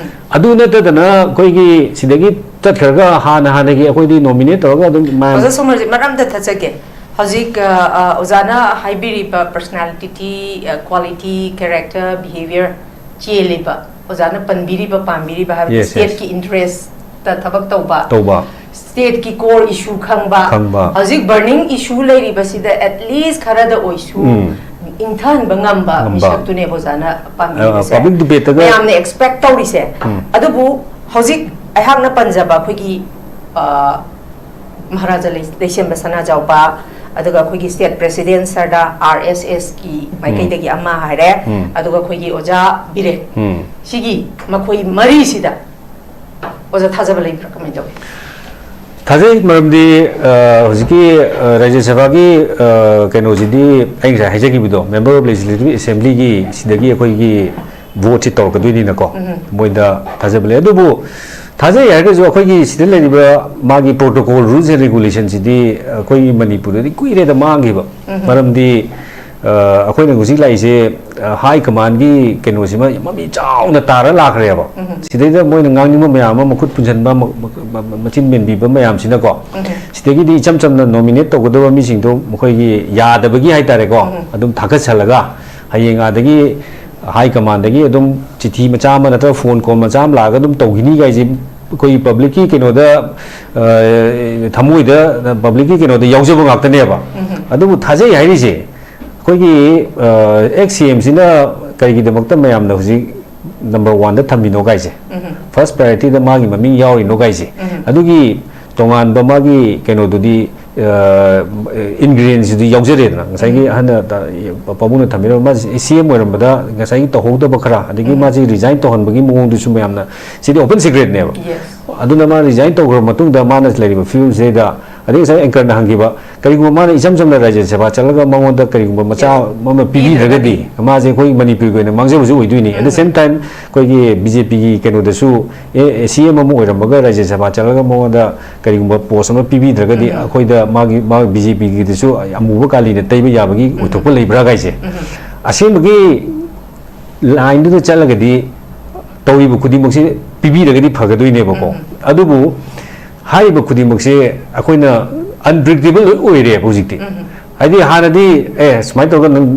ꯑꯗꯨ ꯅꯠꯇꯗꯅ ꯑꯩꯈꯣꯏꯒꯤ ꯁꯤꯗꯒꯤ ꯆꯠꯈ꯭ꯔꯒ ꯍꯥꯟꯅ ꯍꯥꯟꯅꯒꯤ ꯑꯩꯈꯣꯏꯗꯤ ꯅꯣꯃꯤꯅꯦꯠ ꯇꯧꯔꯒ ꯑꯗꯨꯝ ꯃꯌꯥꯝ ꯑꯣꯖꯥ ꯁꯣꯃꯔꯖꯤꯠ, ꯃꯔꯝꯗ ꯊꯠꯆꯒꯦ꯫ ꯍꯧꯖꯤꯛ ꯑ, ꯑ, ꯑꯣꯖꯥꯅ ꯍꯥꯏꯕꯤꯔꯤꯕ personality, quality, character, behavior ꯆꯦꯜꯂꯤꯕ, ꯑꯣꯖꯥꯅ ꯄꯟꯕꯤꯔꯤꯕ, ꯄꯥꯝꯕꯤꯔꯤꯕ ꯍꯥꯏꯕꯗꯤ Yes, yes. Stateꯀꯤ interestꯇ ꯊꯕꯛ ꯇꯧꯕ, ꯇꯧꯕ꯫ Stateꯀꯤ core issue ꯈꯪꯕ, ꯈꯪꯕ꯫ ꯍꯧꯖꯤꯛ burning issue ꯂꯩꯔꯤꯕꯁꯤꯗ at least ꯈꯔꯗ ꯑꯣꯏꯁꯨ ꯎꯝ꯫ ꯏꯪꯊꯍꯟꯕ ꯉꯝꯕ ꯉꯝꯕ꯫ ꯃꯤꯁꯛꯇꯨꯅꯦꯕ ꯑꯣꯖꯥꯅ ꯄꯥꯝꯕꯤꯔꯤꯕꯁꯦ꯫ ꯑ, public debateꯇꯒ ꯃꯌꯥꯝꯅ expect ꯇꯧꯔꯤꯁꯦ꯫ ꯎꯝ꯫ ꯑꯗꯨꯕꯨ ꯍꯧꯖꯤꯛ ꯑꯩꯍꯥꯛꯅ ꯄꯟꯖꯕ ꯑꯩꯈꯣꯏꯒꯤ, ꯑ, ꯃꯍꯥꯔꯥꯖꯥ ꯂꯩ-, ꯂꯩꯁꯦꯝꯕ ꯁꯅꯥꯖꯥꯎꯕ, ꯑꯗꯨꯒ ꯑꯩꯈꯣꯏꯒꯤ state president ꯁꯔꯗꯥꯔ, RSSꯀꯤ ꯃꯥꯏꯀꯩꯗꯒꯤ ꯑꯃ ꯍꯥꯏꯔꯦ, ꯎꯝ꯫ ꯑꯗꯨꯒ ꯑꯩꯈꯣꯏꯒꯤ ꯑꯣꯖꯥ ꯕꯤꯔꯦꯟ, ꯎꯝ꯫ ꯁꯤꯒꯤ ꯃꯈꯣꯏ ꯃꯔꯤꯁꯤꯗ ꯑꯣꯖꯥ ꯊꯥꯖꯕ ꯂꯩꯕ꯭ꯔꯥ, ꯀꯃꯥꯏꯅ ꯇꯧꯏ? ꯊꯥꯖꯩ, ꯃꯔꯝꯗꯤ, ꯑ, ꯍꯧꯖꯤꯛꯀꯤ, ꯑ, ꯔꯥꯖ꯭ꯌ ꯁꯚꯥꯒꯤ, ꯑ, ꯀꯩꯅꯣꯁꯤꯗꯤ ꯑꯩ ꯉꯁꯥꯏ ꯍꯥꯏꯖꯈꯤꯕꯗꯣ, Member of Legislative Assemblyꯒꯤ ꯁꯤꯗꯒꯤ ꯑꯩꯈꯣꯏꯒꯤ voteꯁꯤ ꯇꯧꯔꯛꯀꯗꯣꯏꯅꯤꯅꯀꯣ, ꯎꯝ꯫ ꯃꯣꯏꯗ ꯊꯥꯖꯕ ꯂꯩ꯫ ꯑꯗꯨꯕꯨ ꯊꯥꯖꯩ ꯍꯥꯏꯔꯒꯁꯨ ꯑꯩꯈꯣꯏꯒꯤ ꯁꯤꯗ ꯂꯩꯔꯤꯕ ꯃꯥꯒꯤ protocol, rules and regulationꯁꯤꯗꯤ ꯑꯩꯈꯣꯏꯒꯤ ꯃꯅꯤꯄꯨꯔꯗꯗꯤ ꯀꯨꯏꯔꯦꯗ ꯃꯥꯡꯈꯤꯕ꯫ ꯎꯝ꯫ ꯃꯔꯝꯗꯤ, ꯑ, ꯑꯩꯈꯣꯏꯅ ꯍꯧꯖꯤꯛ ꯂꯥꯛꯏꯁꯦ, ꯑ, high commandꯒꯤ ꯀꯩꯅꯣꯁꯤꯃ ꯃꯃꯤ ꯆꯥꯎꯅ ꯇꯥꯔ ꯂꯥꯛꯈ꯭ꯔꯦꯕ꯫ ꯎꯝ꯫ ꯁꯤꯗꯩꯗ ꯃꯣꯏꯅ ꯉꯥꯡꯅꯤꯡꯕ ꯃꯌꯥꯝ ꯑꯃ, ꯃꯈꯨꯠ ꯄꯨꯟꯁꯤꯟꯕ, ꯃ-, ꯃ-, ꯃ-, ꯃꯆꯤꯟ ꯃꯦꯟꯕꯤꯕ ꯃꯌꯥꯝꯁꯤꯅꯀꯣ꯫ ꯎꯝ꯫ ꯁꯤꯗꯒꯤꯗꯤ ꯏꯆꯝ ꯆꯝꯅ nominate ꯇꯧꯒꯗꯕ ꯃꯤꯁꯤꯡꯗꯣ ꯃꯈꯣꯏꯒꯤ ꯌꯥꯗꯕꯒꯤ ꯍꯥꯏꯇꯥꯔꯦꯀꯣ, ꯎꯝ꯫ ꯑꯗꯨꯝ ꯊꯥꯒꯠꯁꯜꯂꯒ ꯍꯌꯦꯡ ꯑꯥꯗꯒꯤ high commandꯗꯒꯤ ꯑꯗꯨꯝ ꯆꯤꯊꯤ ꯃꯆꯥ ꯑꯃ ꯅꯠꯇ꯭ꯔꯒ phone call ꯃꯆꯥ ꯑꯃ ꯂꯥꯛꯑꯒ ꯑꯗꯨꯝ ꯇꯧꯈꯤꯅꯤ ꯀꯥꯏꯁꯦ ꯑꯩꯈꯣꯏꯒꯤ publicꯀꯤ ꯀꯩꯅꯣꯗ, ꯑ, ꯊꯃꯣꯏꯗ, publicꯀꯤ ꯀꯩꯅꯣꯗ ꯌꯥꯎꯖꯕ ꯉꯥꯛꯇꯅꯦꯕ꯫ ꯎꯝ꯫ ꯑꯗꯨꯕꯨ ꯊꯥꯖꯩ ꯍꯥꯏꯔꯤꯁꯦ ꯑꯩꯈꯣꯏꯒꯤ, ꯑ, ex CMꯁꯤꯅ ꯀꯔꯤꯒꯤꯗꯃꯛꯇ ꯃꯌꯥꯝꯅ ꯍꯧꯖꯤꯛ number oneꯗ ꯊꯝꯃꯤꯅꯣ ꯀꯥꯏꯁꯦ, ꯎꯝ꯫ First priorityꯗ ꯃꯥꯒꯤ ꯃꯃꯤꯡ ꯌꯥꯎꯔꯤꯅꯣ ꯀꯥꯏꯁꯦ, ꯎꯝ꯫ ꯑꯗꯨꯒꯤ ꯇꯣꯉꯥꯟꯕ ꯃꯥꯒꯤ ꯀꯩꯅꯣꯗꯨꯗꯤ, ꯑ, ingredientsꯗꯨꯗꯤ ꯌꯥꯎꯖꯔꯦꯗꯅ꯫ ꯉꯁꯥꯏꯒꯤ ꯎꯝ꯫ ꯑꯍꯟꯅ ꯇ-, ꯄꯥꯕꯨꯡꯅ ꯊꯝꯕꯤꯔꯝꯕ ꯃꯥꯁꯦ CM ꯑꯣꯏꯔꯝꯕꯗ ꯉꯁꯥꯏꯒꯤ ꯇꯧꯍꯧꯗꯕ ꯈꯔ, ꯑꯗꯒꯤ ꯎꯝ꯫ ꯃꯥꯁꯦ resign ꯇꯧꯍꯟꯕꯒꯤ ꯃꯑꯣꯡꯗꯨꯁꯨ ꯃꯌꯥꯝꯅ, ꯁꯤꯗꯤ open secretꯅꯦꯕ꯫ Yes꯫ ꯑꯗꯨꯅ ꯃꯥ resign ꯇꯧꯈ꯭ꯔꯕ ꯃꯇꯨꯡꯗ ꯃꯥꯅ ꯂꯩꯔꯤꯕ ꯐꯤꯕꯝꯁꯤꯗꯩꯗ, ꯑꯗꯩ ꯉꯁꯥꯏ anchorꯅ ꯍꯪꯈꯤꯕ, ꯀꯔꯤꯒꯨꯝꯕ ꯃꯥꯅ ꯏꯆꯝ ꯆꯝꯅ ꯔꯥꯖ꯭ꯌ ꯁꯚꯥ ꯆꯠꯂꯒ ꯃꯉꯣꯟꯗ ꯀꯔꯤꯒꯨꯝꯕ ꯃꯆꯥ Yes꯫ ꯑꯃ ꯄꯤꯕꯤꯗ꯭ꯔꯒꯗꯤ, ꯃꯥꯁꯦ ꯑꯩꯈꯣꯏ ꯃꯅꯤꯄꯨꯔꯒꯤ ꯑꯣꯏꯅ ꯃꯥꯡꯖꯕꯁꯨ ꯑꯣꯏꯗꯣꯏꯅꯤ꯫ At the um. Same time, ꯑꯩꯈꯣꯏꯒꯤ BJPꯒꯤ ꯀꯩꯅꯣꯗꯁꯨ, ꯑꯦ, ꯑꯦ, CM ꯑꯃ ꯑꯣꯏꯔꯝꯃꯒ ꯔꯥꯖ꯭ꯌ ꯁꯚꯥ ꯆꯠꯂꯒ ꯃꯉꯣꯟꯗ ꯀꯔꯤꯒꯨꯝꯕ post ꯑꯃ ꯄꯤꯕꯤꯗ꯭ꯔꯒꯗꯤ, ꯎꯝ꯫ ꯑꯩꯈꯣꯏꯗ ꯃꯥꯒꯤ, ꯃꯥ BJPꯒꯤꯗꯁꯨ ꯑꯃꯨꯕ ꯀꯥꯂꯤꯅ ꯇꯩꯕ ꯌꯥꯕꯒꯤ ꯎꯝ꯫ ꯑꯣꯏꯊꯣꯛꯄ ꯂꯩꯕ꯭ꯔꯥ ꯀꯥꯏꯁꯦ꯫ ꯎꯝ꯫ ꯑꯁꯦꯡꯕꯒꯤ lineꯗꯨꯗ ꯆꯠꯂꯒꯗꯤ ꯇꯧꯔꯤꯕ ꯈꯨꯗꯤꯡꯃꯛꯁꯤ ꯄꯤꯕꯤꯔꯒꯗꯤ ꯐꯒꯗꯣꯏꯅꯦꯕꯀꯣ꯫ ꯑꯗꯨꯕꯨ ꯍꯥꯏꯔꯤꯕ ꯈꯨꯗꯤꯡꯃꯛꯁꯦ ꯑꯩꯈꯣꯏꯅ unpredictable ꯂꯣꯏ ꯑꯣꯏꯔꯦꯕ ꯍꯧꯖꯤꯛꯇꯤ꯫ ꯍꯥꯏꯗꯤ ꯍꯥꯟꯅꯗꯤ ꯑꯦ ꯁꯨꯃꯥꯏꯅ ꯇꯧꯔꯒ ꯅꯪ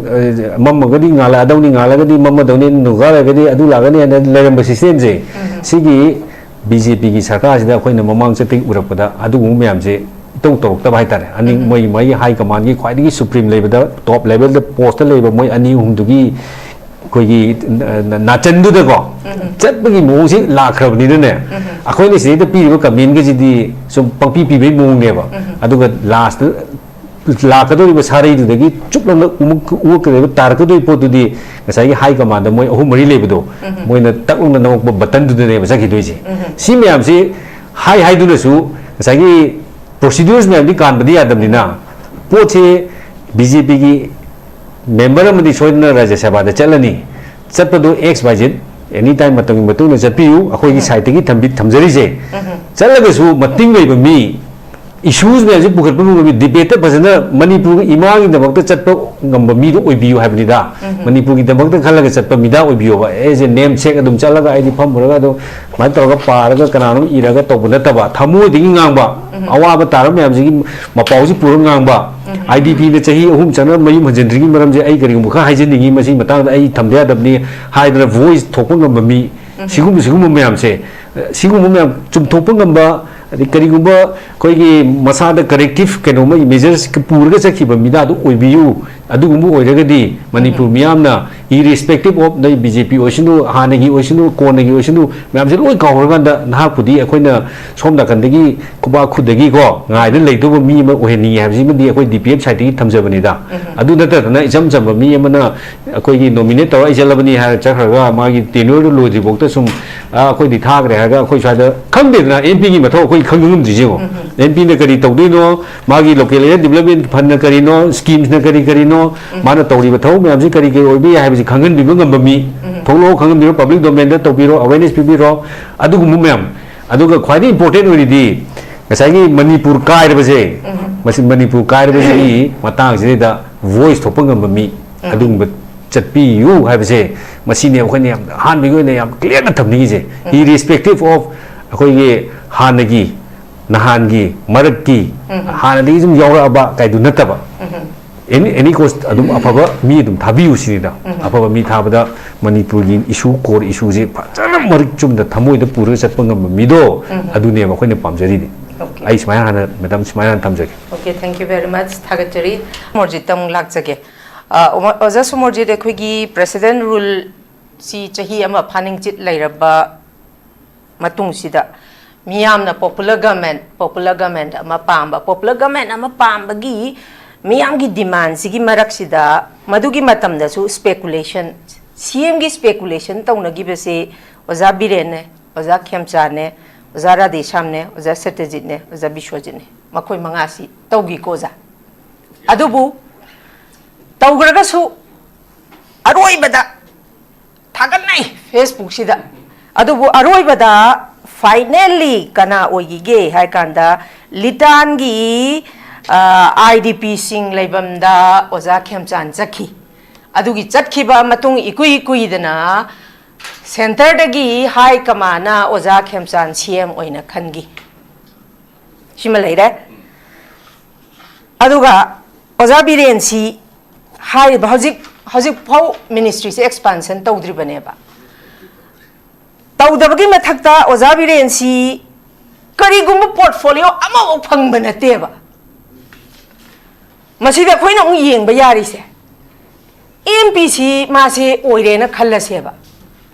ꯑ, ꯃꯝꯃꯒꯗꯤ ꯉꯥꯜꯂꯛꯑꯗꯧꯅꯤ, ꯉꯥꯜꯂꯒꯗꯤ ꯃꯝꯃꯗꯧꯅꯤ, ꯅꯨꯡꯒꯥꯔꯒꯗꯤ ꯑꯗꯨ ꯂꯥꯛꯀꯅꯤ ꯍꯥꯏꯅ ꯂꯩꯔꯝꯕ systemꯁꯦ, ꯁꯤꯒꯤ ꯕꯤ ꯖꯦ ꯄꯤꯒꯤ ꯁꯔꯀꯥꯔꯁꯤꯗ ꯑꯩꯈꯣꯏꯅ ꯃꯃꯥꯡ ꯆꯠꯇꯒꯤ ꯎꯔꯛꯄꯗ ꯑꯗꯨꯒꯨꯝꯕ ꯃꯌꯥꯝꯁꯦ ꯏꯇꯧ ꯇꯧꯔꯛꯇꯕ ꯍꯥꯏꯇꯥꯔꯦ꯫ ꯑꯅꯤ ꯃꯣꯏ ꯃꯣꯏꯒꯤ high commandꯒꯤ ꯈ꯭ꯋꯥꯏꯗꯒꯤ supreme ꯂꯩꯕꯗ, top levelꯗ postꯇ ꯂꯩꯕ ꯃꯣꯏ ꯑꯅꯤ ꯑꯍꯨꯝꯗꯨꯒꯤ ꯑꯩꯈꯣꯏꯒꯤ ꯅ- ꯅ- ꯅꯥꯆꯟꯗꯨꯗꯀꯣ ꯆꯠꯄꯒꯤ ꯃꯑꯣꯡꯁꯤ ꯂꯥꯛꯈ꯭ꯔꯕꯅꯤꯅꯅꯦ, ꯑꯩꯈꯣꯏꯅ ꯁꯤꯗꯩꯗ ꯄꯤꯔꯤꯕ commentꯒꯁꯤꯗꯤ ꯁꯨꯝ ꯄꯪꯄꯤ ꯄꯤꯕꯒꯤ ꯃꯑꯣꯡꯅꯦꯕ꯫ ꯑꯗꯨꯒ lastꯇ ꯂꯥꯛꯀꯗꯧꯔꯤꯕ ꯁꯥꯔꯩꯗꯨꯗꯒꯤ ꯆꯨꯞꯂꯝꯅ ꯑꯃꯨꯛ ꯑꯣꯛꯀꯗꯧꯔꯤꯕ, ꯇꯥꯔꯛꯀꯗꯧꯔꯤꯕ ꯄꯣꯠꯇꯨꯗꯤ ꯉꯁꯥꯏꯒꯤ high commandꯗ ꯃꯣꯏ ꯑꯍꯨꯝ ꯃꯔꯤ ꯂꯩꯕꯗꯣ, ꯃꯣꯏꯅ ꯇꯛ ꯂꯥꯎꯅ ꯅꯝꯃꯛꯄ buttonꯗꯨꯗꯅꯦꯕ ꯆꯠꯈꯤꯗꯣꯏꯁꯦ꯫ ꯁꯤ ꯃꯌꯥꯝꯁꯤ ꯍꯥꯏ ꯍꯥꯏꯗꯨꯅꯁꯨ ꯉꯁꯥꯏꯒꯤ procedures ꯃꯌꯥꯝꯗꯤ ꯀꯥꯟꯕꯗꯤ ꯌꯥꯗꯕꯅꯤꯅ, ꯄꯣꯠꯁꯦ ꯕꯤ ꯖꯦ ꯄꯤꯒꯤ member ꯑꯃꯗꯤ ꯁꯣꯏꯗꯅ ꯔꯥꯖ꯭ꯌ ꯁꯚꯥꯗ ꯆꯠꯂꯅꯤ꯫ ꯆꯠꯄꯗꯨ X Y Z any time ꯃꯇꯝꯒꯤ ꯃꯇꯨꯡ ꯏꯟꯅ ꯆꯠꯄꯤꯌꯨ, ꯑꯩꯈꯣꯏꯒꯤ sideꯇꯒꯤ ꯊꯝꯕꯤ- ꯊꯝꯖꯔꯤꯁꯦ꯫ ꯆꯠꯂꯒꯁꯨ ꯃꯇꯤꯡ ꯂꯩꯕ ꯃꯤ, issues ꯃꯌꯥꯝꯁꯦ ꯄꯨꯈꯠꯄ ꯉꯝꯕ ꯃꯤ, debateꯇ ꯐꯖꯅ ꯃꯅꯤꯄꯨꯔꯒꯤ ꯏꯃꯥꯒꯤꯗꯃꯛꯇ ꯆꯠꯄ ꯉꯝꯕ ꯃꯤꯗꯣ ꯑꯣꯏꯕꯤꯌꯨ ꯍꯥꯏꯕꯅꯤꯗ꯫ ꯃꯅꯤꯄꯨꯔꯒꯤꯗꯃꯛꯇ ꯈꯜꯂꯒ ꯆꯠꯄ ꯃꯤꯗꯥ ꯑꯣꯏꯕꯤꯌꯣꯕ꯫ ꯑꯩꯁꯦ namesake ꯑꯗꯨꯝ ꯆꯠꯂꯒ ꯑꯩꯗꯤ ꯐꯝꯃꯨꯔꯒ ꯑꯗꯨꯝ ꯁꯨꯃꯥꯏꯅ ꯇꯧꯔꯒ ꯄꯥꯔꯒ ꯀꯅꯥꯅꯣꯝ ꯏꯔꯒ ꯇꯧꯕ ꯅꯠꯇꯕ, ꯊꯃꯣꯏꯗꯒꯤ ꯉꯥꯡꯕ, ꯑꯋꯥꯕ ꯇꯥꯔꯕ ꯃꯌꯥꯝꯁꯤꯒꯤ ꯃꯄꯥꯎꯁꯤ ꯄꯨꯔꯒ ꯉꯥꯡꯕ꯫ ꯑꯥꯏ ꯗꯤ ꯄꯤꯅ ꯆꯍꯤ ꯑꯍꯨꯝ ꯆꯪꯅ ꯃꯌꯨꯝ ꯍꯟꯖꯤꯟꯗ꯭ꯔꯤꯉꯩ ꯃꯔꯝꯁꯦ ꯑꯩ ꯀꯔꯤꯒꯨꯝꯕ ꯈꯔ ꯍꯥꯏꯖꯅꯤꯡꯉꯤ, ꯃꯁꯤꯒꯤ ꯃꯇꯥꯡꯗ ꯑꯩ ꯊꯝꯗ ꯌꯥꯗꯕꯅꯤ ꯍꯥꯏꯗꯅ voice ꯊꯣꯛꯄ ꯉꯝꯕ ꯃꯤ, ꯁꯤꯒꯨꯝꯕ ꯁꯤꯒꯨꯝꯕ ꯃꯌꯥꯝꯁꯦ, ꯁꯤꯒꯨꯝꯕ ꯃꯌꯥꯝ ꯆꯨꯝꯊꯣꯛꯄ ꯉꯝꯕ, ꯑꯗꯩ ꯀꯔꯤꯒꯨꯝꯕ ꯑꯩꯈꯣꯏꯒꯤ ꯃꯁꯥꯗ corrective ꯀꯩꯅꯣꯝꯃ measures ꯄꯨꯔꯒ ꯆꯠꯈꯤꯕ ꯃꯤꯗꯥꯗꯨ ꯑꯣꯏꯕꯤꯌꯨ꯫ ꯑꯗꯨꯒꯨꯝꯕ ꯑꯣꯏꯔꯒꯗꯤ ꯃꯅꯤꯄꯨꯔ ꯃꯤꯌꯥꯝꯅ, irrespective of ꯅꯣꯏ ꯕꯤ ꯖꯦ ꯄꯤ ꯑꯣꯏꯁꯅꯨ, ꯍꯥꯟꯅꯒꯤ ꯑꯣꯏꯁꯅꯨ, ꯀꯣꯟꯅꯒꯤ ꯑꯣꯏꯁꯅꯨ, ꯃꯌꯥꯝꯁꯦ ꯂꯣꯏ ꯀꯥꯎꯈ꯭ꯔꯀꯥꯟꯗ ꯅꯍꯥꯛꯄꯨꯗꯤ ꯑꯩꯈꯣꯏꯅ ꯁꯣꯝ ꯅꯥꯀꯟꯗꯒꯤ ꯈꯨꯕꯥꯛ ꯈꯨꯗꯒꯤꯀꯣ ꯉꯥꯏꯗꯨꯅ ꯂꯩꯗꯧꯕ ꯃꯤ ꯑꯃ ꯑꯣꯏꯍꯟꯅꯤꯡꯉꯤ ꯍꯥꯏꯕꯁꯤꯃꯗꯤ ꯑꯩꯈꯣꯏ ꯗꯤ ꯄꯤ ꯑꯦꯐ sideꯇꯒꯤ ꯊꯝꯖꯕꯅꯤꯗ꯫ ꯑꯗꯨ ꯅꯠꯇꯗꯅ ꯏꯆꯝ ꯆꯝꯕ ꯃꯤ ꯑꯃꯅ ꯑꯩꯈꯣꯏꯒꯤ nominate ꯇꯧꯔ ꯑꯩ ꯆꯠꯂꯕꯅꯤ ꯍꯥꯏꯔ ꯆꯠꯈ꯭ꯔꯒ ꯃꯥꯒꯤ tenureꯗꯨ ꯂꯣꯏꯗ꯭ꯔꯤꯐꯥꯎꯗ ꯁꯨꯝ, "ꯑ, ꯑꯩꯈꯣꯏꯗꯤ ꯊꯥꯈ꯭ꯔꯦ" ꯍꯥꯏꯔꯒ ꯑꯩꯈꯣꯏ ꯁ꯭ꯋꯥꯏꯗ ꯈꯪꯗꯦꯗꯅ, ꯑꯦꯝ ꯄꯤꯒꯤ ꯃꯊꯧ ꯑꯩꯈꯣꯏ ꯈꯪꯕ ꯉꯝꯗ꯭ꯔꯤꯁꯦ ꯌꯦꯡꯉꯣ꯫ ꯑꯦꯝ ꯄꯤꯅ ꯀꯔꯤ ꯇꯧꯗꯣꯏꯅꯣ, ꯃꯥꯒꯤ local area development fundꯅ ꯀꯔꯤꯅꯣ, schemesꯅ ꯀꯔꯤ ꯀꯔꯤꯅꯣ, ꯃꯥꯅ ꯇꯧꯔꯤꯕ ꯊꯕꯛ ꯃꯌꯥꯝꯁꯤ ꯀꯔꯤ ꯀꯔꯤ ꯑꯣꯏꯕ ꯌꯥꯏ ꯍꯥꯏꯕꯁꯤ ꯈꯪꯍꯟꯕꯤꯕ ꯉꯝꯕ ꯃꯤ, ꯊꯣꯛꯂꯛꯑꯣ, ꯈꯪꯍꯟꯕꯤꯔꯣ, public domainꯗ ꯇꯧꯕꯤꯔꯣ, awareness ꯄꯤꯕꯤꯔꯣ, ꯑꯗꯨꯒꯨꯝꯕ ꯃꯌꯥꯝ꯫ ꯑꯗꯨꯒ ꯈ꯭ꯋꯥꯏꯗꯒꯤ important ꯑꯣꯏꯔꯤꯗꯤ ꯉꯁꯥꯏꯒꯤ ꯃꯅꯤꯄꯨꯔ ꯀꯥꯏꯔꯕꯁꯦ, ꯃꯁꯤ ꯃꯅꯤꯄꯨꯔ ꯀꯥꯏꯔꯕꯁꯤꯒꯤ ꯃꯇꯥꯡꯁꯤꯗꯩꯗ voice ꯊꯣꯛꯄ ꯉꯝꯕ ꯃꯤ, ꯑꯗꯨꯒꯨꯝꯕ ꯆꯠꯄꯤꯌꯨ ꯍꯥꯏꯕꯁꯦ, ꯃꯁꯤꯅꯦ ꯑꯩꯈꯣꯏꯅ ꯌꯥꯝ ꯑꯍꯥꯟꯕꯒꯤ ꯑꯣꯏꯅ ꯌꯥꯝ ꯀ꯭ꯂꯤꯌꯥꯔꯅ ꯊꯝꯅꯤꯡꯉꯤꯁꯦ꯫ Irrespective of ꯑꯩꯈꯣꯏꯒꯤ ꯍꯥꯟꯅꯒꯤ, ꯅꯍꯥꯟꯒꯤ, ꯃꯔꯛꯀꯤ, ꯍꯥꯟꯅꯗꯒꯤ ꯁꯨꯝ ꯌꯥꯎꯔꯛꯑꯕ ꯀꯥꯏꯗꯨ ꯅꯠꯇꯕ, ꯑꯦꯅꯤ ꯑꯦꯅꯤ ꯀꯣꯁ ꯑꯗꯨꯝ ꯑꯐꯕ ꯃꯤ ꯑꯗꯨꯝ ꯊꯥꯕꯤꯌꯨ ꯁꯤꯅꯤꯗ꯫ ꯑꯐꯕ ꯃꯤ ꯊꯥꯕꯗ ꯃꯅꯤꯄꯨꯔꯒꯤ ꯏꯁꯨ, ꯀꯣꯔ ꯏꯁꯨꯁꯦ ꯐꯖꯅ ꯃꯔꯤꯛ ꯆꯨꯝꯅ ꯊꯃꯣꯏꯗ ꯄꯨꯔꯒ ꯆꯠꯄ ꯉꯝꯕ ꯃꯤꯗꯣ, ꯑꯗꯨꯅꯦꯕ ꯑꯩꯈꯣꯏꯅ ꯄꯥꯝꯖꯔꯤꯗꯤ꯫ ꯑꯩ ꯁꯨꯃꯥꯏꯅ ꯍꯥꯟꯅ, ꯃꯦꯗꯥꯝ, ꯁꯨꯃꯥꯏꯅ ꯍꯥꯟꯅ ꯊꯝꯖꯒꯦ꯫ Okay, thank you very much. ꯊꯥꯒꯠꯆꯔꯤ꯫ ꯁꯣꯃꯣꯔꯖꯤꯠꯇ ꯑꯃꯨꯛ ꯂꯥꯛꯆꯒꯦ꯫ ꯑ, ꯑꯣꯖꯥ ꯁꯣꯃꯣꯔꯖꯤꯠ, ꯑꯩꯈꯣꯏꯒꯤ president rule ꯁꯤ ꯆꯍꯤ ꯑꯃ ꯐꯥꯅꯤꯡꯆꯤꯠ ꯂꯩꯔꯕ ꯃꯇꯨꯡꯁꯤꯗ, ꯃꯤꯌꯥꯝꯅ popular government, popular government ꯑꯃ ꯄꯥꯝꯕ, popular government ꯑꯃ ꯄꯥꯝꯕꯒꯤ ꯃꯤꯌꯥꯝꯒꯤ demandꯁꯤꯒꯤ ꯃꯔꯛꯁꯤꯗ, ꯃꯗꯨꯒꯤ ꯃꯇꯝꯗꯁꯨ speculation, CMꯒꯤ speculation ꯇꯧꯅꯈꯤꯕꯁꯤ ꯑꯣꯖꯥ ꯕꯤꯔꯦꯟꯅꯦ, ꯑꯣꯖꯥ ꯈꯦꯝꯆꯥꯟꯅꯦ, ꯑꯣꯖꯥ ꯔꯥꯙꯦꯁ꯭ꯌꯥꯝꯅꯦ, ꯑꯣꯖꯥ ꯁꯇ꯭ꯌꯖꯤꯠꯅꯦ, ꯑꯣꯖꯥ ꯕꯤꯁ꯭ꯋꯖꯤꯠꯅꯦ, ꯃꯈꯣꯏ ꯃꯉꯥꯁꯤ ꯇꯧꯈꯤꯀꯣ ꯑꯣꯖꯥ꯫ ꯑꯗꯨꯕꯨ ꯇꯧꯈ꯭ꯔꯒꯁꯨ ꯑꯔꯣꯏꯕꯗ ꯊꯥꯒꯠꯅꯩ Facebookꯁꯤꯗ꯫ ꯑꯗꯨꯕꯨ ꯑꯔꯣꯏꯕꯗ finally ꯀꯅꯥ ꯑꯣꯏꯈꯤꯒꯦ ꯍꯥꯏ ꯀꯥꯟꯗ, ꯂꯤꯇꯥꯟꯒꯤ, ꯑ, IDPꯁꯤꯡ ꯂꯩꯐꯝꯗ ꯑꯣꯖꯥ ꯈꯦꯝꯆꯥꯟ ꯆꯠꯈꯤ꯫ ꯑꯗꯨꯒꯤ ꯆꯠꯈꯤꯕ ꯃꯇꯨꯡ ꯏꯀꯨꯏ ꯀꯨꯏꯗꯅ centreꯗꯒꯤ high commandꯅ ꯑꯣꯖꯥ ꯈꯦꯝꯆꯥꯟ CM ꯑꯣꯏꯅ ꯈꯟꯈꯤ꯫ ꯁꯤꯃ ꯂꯩꯔꯦ꯫ ꯑꯗꯨꯒ ꯑꯣꯖꯥ ꯕꯤꯔꯦꯟꯁꯤ ꯍꯥꯏꯔꯤꯕ ꯍꯧꯖꯤꯛ, ꯍꯧꯖꯤꯛ ꯐꯥꯎ ministryꯁꯦ expansion ꯇꯧꯗ꯭ꯔꯤꯕꯅꯦꯕ꯫ ꯇꯧꯗꯕꯒꯤ ꯃꯊꯛꯇ ꯑꯣꯖꯥ ꯕꯤꯔꯦꯟꯁꯤ ꯀꯔꯤꯒꯨꯝꯕ portfolio ꯑꯃꯐꯥꯎ ꯐꯪꯕ ꯅꯠꯇꯦꯕ꯫ ꯃꯁꯤꯗ ꯑꯩꯈꯣꯏꯅ ꯑꯃꯨꯛ ꯌꯦꯡꯕ ꯌꯥꯔꯤꯁꯦ, MPꯁꯤ ꯃꯥꯁꯦ ꯑꯣꯏꯔꯦꯅ ꯈꯜꯂꯁꯦꯕ꯫